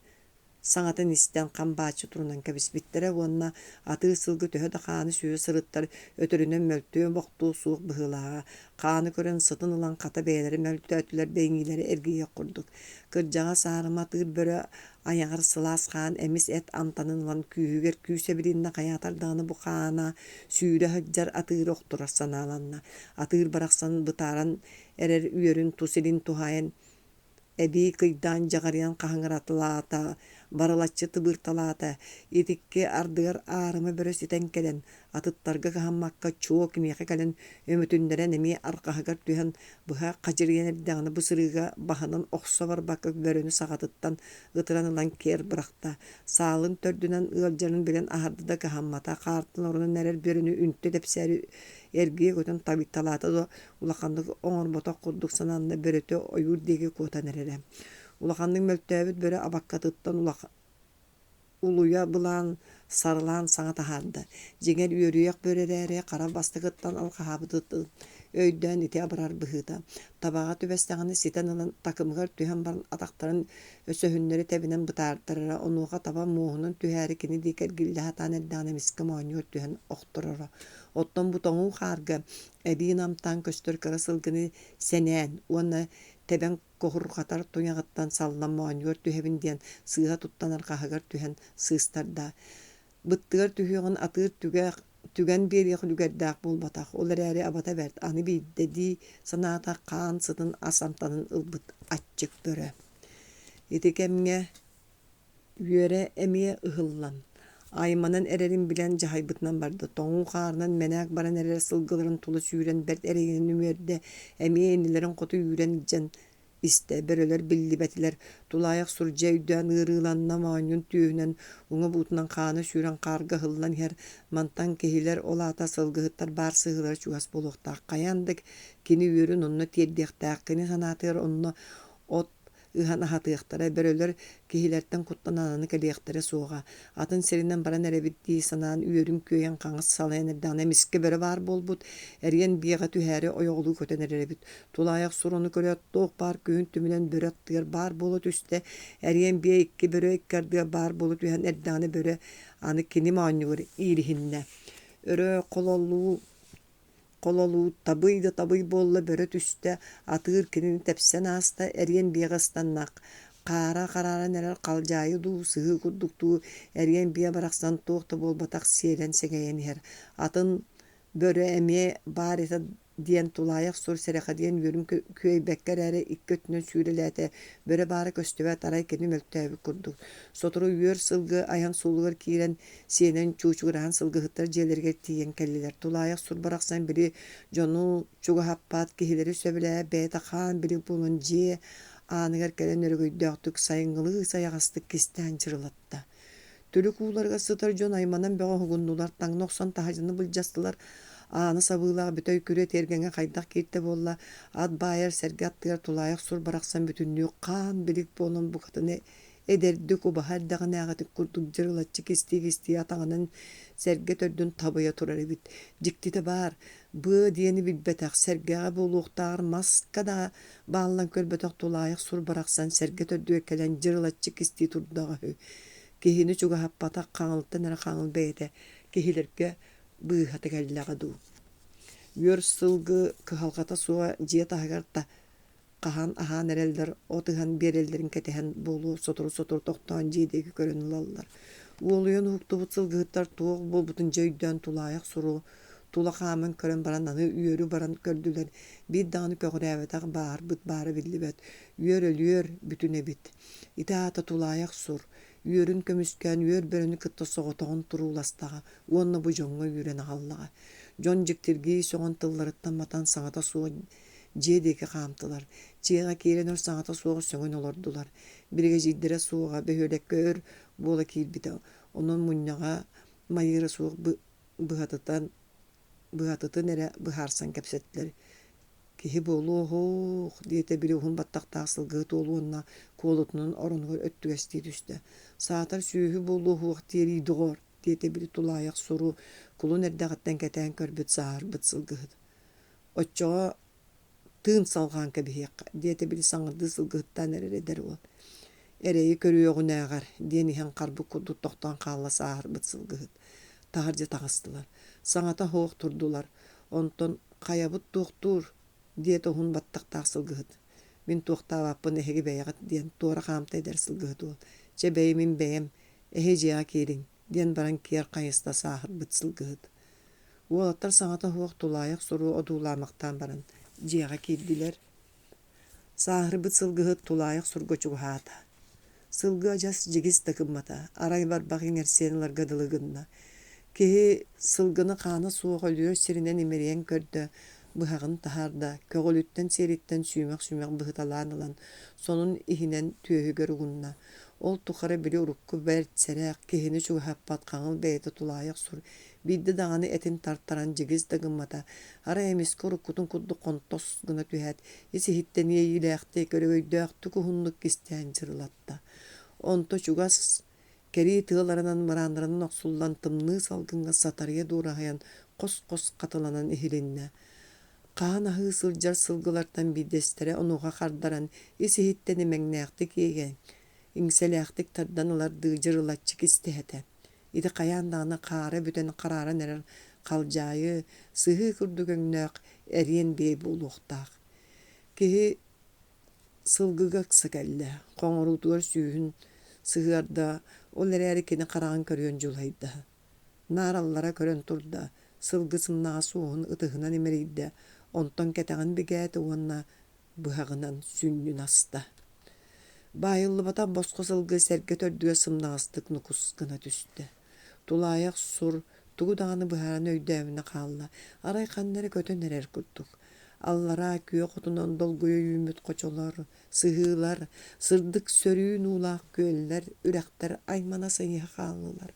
саҥатын истэн хам бааччы турунан кэбиспиттэрэ уонна атыыр сылгы төһө да хааны сүһэ сырыттар өтөрүнэн мөлтүө-бохтуо суох быһыылааҕа. Хааны көрөн сытын ылан хата бэйэлэрэ мөлтөөтүлэр да иҥиилэрэ эргийиэх курдук. Кырдьаҕас аарыма атыыр бөрө айаҕар сылаас хаан эмис эт амтанын ылан күүһүгэр күүс эбилиннэ хайаатар даҕаны бу хаана сүүрэ сылдьар атыыры охторор санааланна. Атыыр барахсан бытааран эрэр үөрүн тус илин туһаайан эбии кыйдаан дьаҕарыйан хаһыҥыраталаата, барылаччы тыбыырталаата. Итикки ардыгар аарыма бөрө ситэн кэлэн, атыттарга кыһаммакка чуо киниэхэ кэлэн өмүтүннэрэн эмиэ арҕаһыгар түһэн быһа хадьырыйан эрдэҕинэ бу сырыыга баһынан охсо барбакка бөрөнү саҕатыттан ытыран ылан киэр бырахта. Саалын төрдүнэн ыалдьарын билэн аһарда да кыһаммата, хаартан оронон эрэр бөрөнү үнтү тэпсээри эргийэ көтөн табыйталаата да улаханнык оҥорботох курдук сананна бөрөтө ойуур диэки куотан эрэрэ. Улаханнык мөлтөөбүт бөрө абаккатыттан улуйа былаан сарылаан саҥа таһаарда. Дьиҥэр үөрүйэх бөрө эрээри хара бастакыттан алҕаһаабытын өйдөөн ити абарар быһыыта. Табаҕа түбэстэҕинэ ситэн ылан такымыгар түһэн баран атахтарын өсөһүннэри тэбинэн бытаартарара, онуоха таба муоһунан түһээри кини диэки эргиллэ сатаан эрдэҕинэ эмискэ моонньугар түһэн охтороро. Оттон бу тоҥуу хаарга эбии намтаан көстөр кыра сылгыны сэнээн уонна тэбэн куһурҕатар туйаҕыттан саллан моонньугар түһэбин диэн сыыһа туттан арҕаһыгар түһэн сыыстарда. Быттыгар түһүөҕүн атыыр түгэх Түгэн биэриэх үлүгэрдээх буолбатах, ол эрээри абата бэрт, аны биирдэ дии санаата хаан сытын ас амтанын ылбыт аччык бөрө. Ити кэмҥэ үөрэ эмиэ ыһыллан, айманан эрэрин билэн дьаһайбытынан барда, тоҥуу хаарынан мэнээк баран эрэр сылгыларын тула сүүрэн бэрт эрэйинэн үмүөрдэ, эмиэ иннилэрин хоту үүрэн илдьэн истэ, бөрөлөр биллибэтилэр, тулаайах сурдьа өйдөөн ыарыыланна, моонньун түөһүнэн уҥа буутунан хаана сүүрэн хаарга ыһыллан иһэр, мантан киһилэр, ол аата сылгыһыттар баар сыһыылара чугас буолуохтаах, хайаан да кини үөрүн онно тиэрдиэхтээх, кини санаатыгар онно от ыһан аһатыахтара, бөрөлөр киһилэртэн куттанан аны кэлиэхтэрэ суоҕа, атын сиринэн баран эрэбит дии санаан үөрүн күөйэн хаҥас салайан эрдэҕинэ эмискэ бөрө баар буолбут, эриэн биэҕэ түһээри ойоҕолуу көтөн эрэр эбит. Тулаайах сур ону көрөөт туох баар күһүн түмүнэн бөрө аттыгар баар буола түстэ, эриэн биэ икки бөрө икки ардыгар баар буола түһэн эрдэҕинэ бөрө аны кини моонньугар иириһиннэ. Өрө хололуу Хололуу табый да табый буолла бөрө түстэ, атыыр кинини тэпсэн ааста, эриэн биэҕэ ыстанна, хаара харааран эрэр халдьаайы дуу, сыһыы курдук дуу, эриэн биэ барахсан туох да буолбатах сиэлэн сэгэйэн иһэр. Атын бөрө эмиэ баар этэ диэн тулаайах сур сэрэхэдийэн үөрүн күөйбэккэ эрээри икки өттүнэн сүүрэлээтэ, бөрө баара көстүбэт, арай кини мөлтөөбүт курдук. Сотору үөр сылгы айан суолугар киирэн сиэнэн чуучугураһан сылгыһыттар дьиэлэригэр тиийэн кэллилэр. Тулаайах сур барахсан били дьону чугаһаппат, киһилэри сөбүлээбэт бэйэтэ хаан билик буолан дьиэ ааныгар кэлэн өрөгөйдөөхтүк сайыҥҥылыы сайаҕастык кистээн чырылатта. Түлүк ууларыгар сытар дьон айманан бөҕө уһугуннулар, таҥна охсон таһырдьаны былдьастылар. Ааны сабыылаах бүтэй күрүө тиэргэҥҥэ хайдах кииртэ буолла, ат баайар сэргэ аттыгар тулаайах сур барахсан бүтүннүү хаан билик буолан букатын Эдэрдик убаһа эрдэҕинээҕитин курдук дьырылаччы кистии-кистии атаҕынан сэргэ төрдүн табыйа турар эбит. Дьиктитэ баар, быа диэни билбэтэх, сэргэҕэ буолуохтааҕар маска да бааллан көрбөтөх тулаайах сур барахсан сэргэ төрдүгэр кэлэн дьырылаччы кистии турдаҕа үһү. Киһини чугаһаппатах хаҥылтан эрэ хаҥыл бэйэтэ киһилэргэ быыһата кэллэҕэ дуу. Үөр сылгы кыһалҕата суоҕа дьиэ таһыгар та Хаһан аһаан эрэллэр, от ыһан биэрэллэрин кэтэһэн буолуо сотору-сотору тохтоон дьиэ диэки көрөн ылаллар. Уолуйан уһуктубут сылгыһыттар туох буолбутун дьэ өйдөөн тулаайах суру тула хааман көрөн баран аны үөрү баран көрдүлэр, биир даҕаны көҕүрээбэтэх бааһырбыт баара биллибэт, үөр өлүөр бүтүн эбит. Ити аата тулаайах сур, үөрүн көмүскээн үөр бөрөнү кытта соҕотоҕун турууластаҕа уонна бу дьоҥҥо үүрэн аҕаллаҕа. Дьон дьиктиргии сөҕөн тылларыттан матан саҥата суох Дьиэ диэки хаамтылар, дьиэҕэ киирэн өр саҥата суох сөҥөн олордулар. Биригэдьиирдэрэ суоҕа, бөһүөлэккэ өр буола киирбитэ, онон мунньаҕа майыыра суох быһатытан быһатытын эрэ быһаарсан кэпсэттилэр. «Киһи буолуо-һуох» диэтэ били уһун баттахтаах сылгыһыт уол уонна куолутунан оронугар өттүгэстии түстэ. «Саатар сүөһү буолуо-һуох диэрий доҕоор» диэтэ били тулаайах суру кулун эрдэҕиттэн кэтээн көрбүт сааһырбыт сылгыһыт. Оччоҕо тыын салҕаан кэбиһиэххэ, диэтэ били саҥардыы сылгыһыттаан эрэр эдэр уол. Эрэйи көрүөҕүнээҕэр, диэн иһэн харбыт курдук тохтоон хаалла сааһырбыт сылгыһыт. Таһырдьа таҕыстылар. Саҥата суох турдулар. Онтон хайабыт туохтуур, диэтэ уһун баттахтаах сылгыһыт. Мин туохтаабаппын эһиги бэйэҕит, диэн туора хаамта эдэр сылгыһыт уол. Чэ бэйи мин бэйэм, эһи дьиэҕэ киириҥ, диэн баран киэр хайыста сааһырбыт сылгыһыт. Уолаттар саҥата суох тулаайах суругу одуулаамахтаан баран дьиэҕэ киирдилэр. Сааһырбыт сылгыһыт тулаайах сурга чугаһаата. Сылгы адьас дьигис да гыммата, арай барбах иҥэрсиэн ыларга дылы гынна. Киһи сылгыны хаана суох өлүөр сиринэн имэрийэн көрдө, быһаҕын таһаарда, көҕүлүттэн сиэриттэн сүүмэх-сүүмэх быһыталаан ылан, сонун иһинэн түөһүгэр угунна. Ол тухары били урукку бэрт сэрэх, киһини чугаһаппат хаҥыл бэйэтэ тулаайах сур Биирдэ даҕаны этин тартаран дьигис да гыммата, арай эмискэ уруккутун курдук хонтос гына түһээт, ис-иһиттэн иэйиилээхтик, өрөгөйдөөхтүк уһуннук кистээн чырылатта. Онто чугас кэрии тыаларынан мырааннарынан охсуллан тымныы салгыҥҥа сатарыйа дуораһыйан хос-хос хатыланан иһилиннэ. Хаһан аһыы сылдьар сылгылартан биирдэстэрэ онуоха хардаран ис-иһиттэн имэҥнээхтик иэйэн, иҥсэлээхтик тардан ылардыы дьырылаччы кистэһэтэ. Ити хайаан даҕаны хаара бүтэн харааран эрэр халдьаайы, сыһыы курдук өҥнөөх эриэн биэ буолуохтаах. Киһи сылгыга ыкса кэллэ, хоҥоруутугар сүүһүн сыһыарда, ол эрээри кини хараҕын көрүөн дьулайда. Наар аллара көрөн турда. Сылгы сымнаҕас уоһун ытыһынан имэрийдэ, онтон кэтэҕин бигээтэ уонна быһаҕынан сүнньүн аста. Баайыллыбатах босхо сылгы сэргэ төрдүгэр сымнаҕастык нукус гына түстэ. Тулаайах сур тугу даҕаны быһааран өйдөөмүнэ хаалла, арай ханна эрэ көтөн эрэр курдук. Аллараа күөх отунан долгуйа үүммүт хочолор, сыһыылар, сырдык сөрүүн уулаах күөллэр, үрэхтэр аймана сыһыһа хааллылар,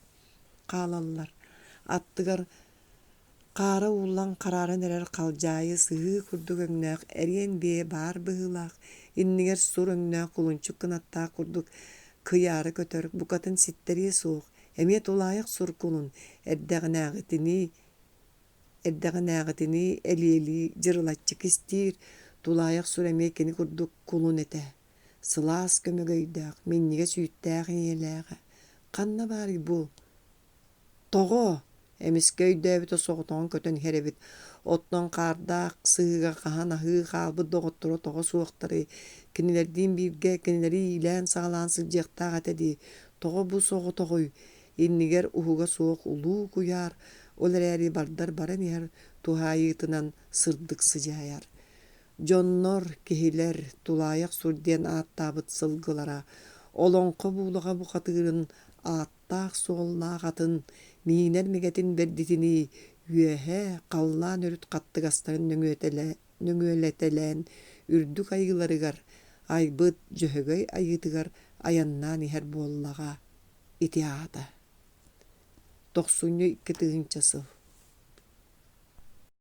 хаалаллар. Аттыгар Хаара ууллан харааран эрэр халдьаайы сыһыы курдук өҥнөөх эриэн биэ баар быһыылаах, иннигэр сур өҥнөөх кулунчук кынаттаах курдук кыйаары көтөр, букатын ситтэриэ суох, эмиэ тулаайах сур кулун эрдэҕинээҕитинии эрдэҕинээҕитинии элиэлии дьырылаччы кистиир, тулаайах сур эмиэ кини курдук кулун этэ. Сылаас көмөгөйдөөх, минньигэс үүттээх ийэлээҕэ. Ханна баарый бу Тоҕо? Эмискэ өйдөөбүтэ соҕотоҕун көтөн иһэр эбит. Оттон хаардаах сыһыыга хаһан аһыы хаалбыт доҕотторо тоҕо суохтарый? Кинилэрдиин бииргэ кинилэри иилээн-саҕалаан сылдьыахтаах этэ дии. Тоҕо бу соҕотоҕуй? Иннигэр уһуга суох улуу куйаар, ол эрээри бардар баран иһэр туһаайыытынан сырдык сыдьаайар. Дьоннор, киһилэр тулаайах сур диэн ааттаабыт сылгылара олоҥхо буулаҕа бухатыырын аат ааттаах-суоллаах атын миинэр мигэтин бэрдитинии үөһэ халлаан өрүт хаттыгастарын нөҥүөлэтэлээн үрдүк айыыларыгар айбыт Дьөһөгөй айыытыгар айаннаан иһэр буоллаҕа ити аата. Тохсунньу 2000 сыл.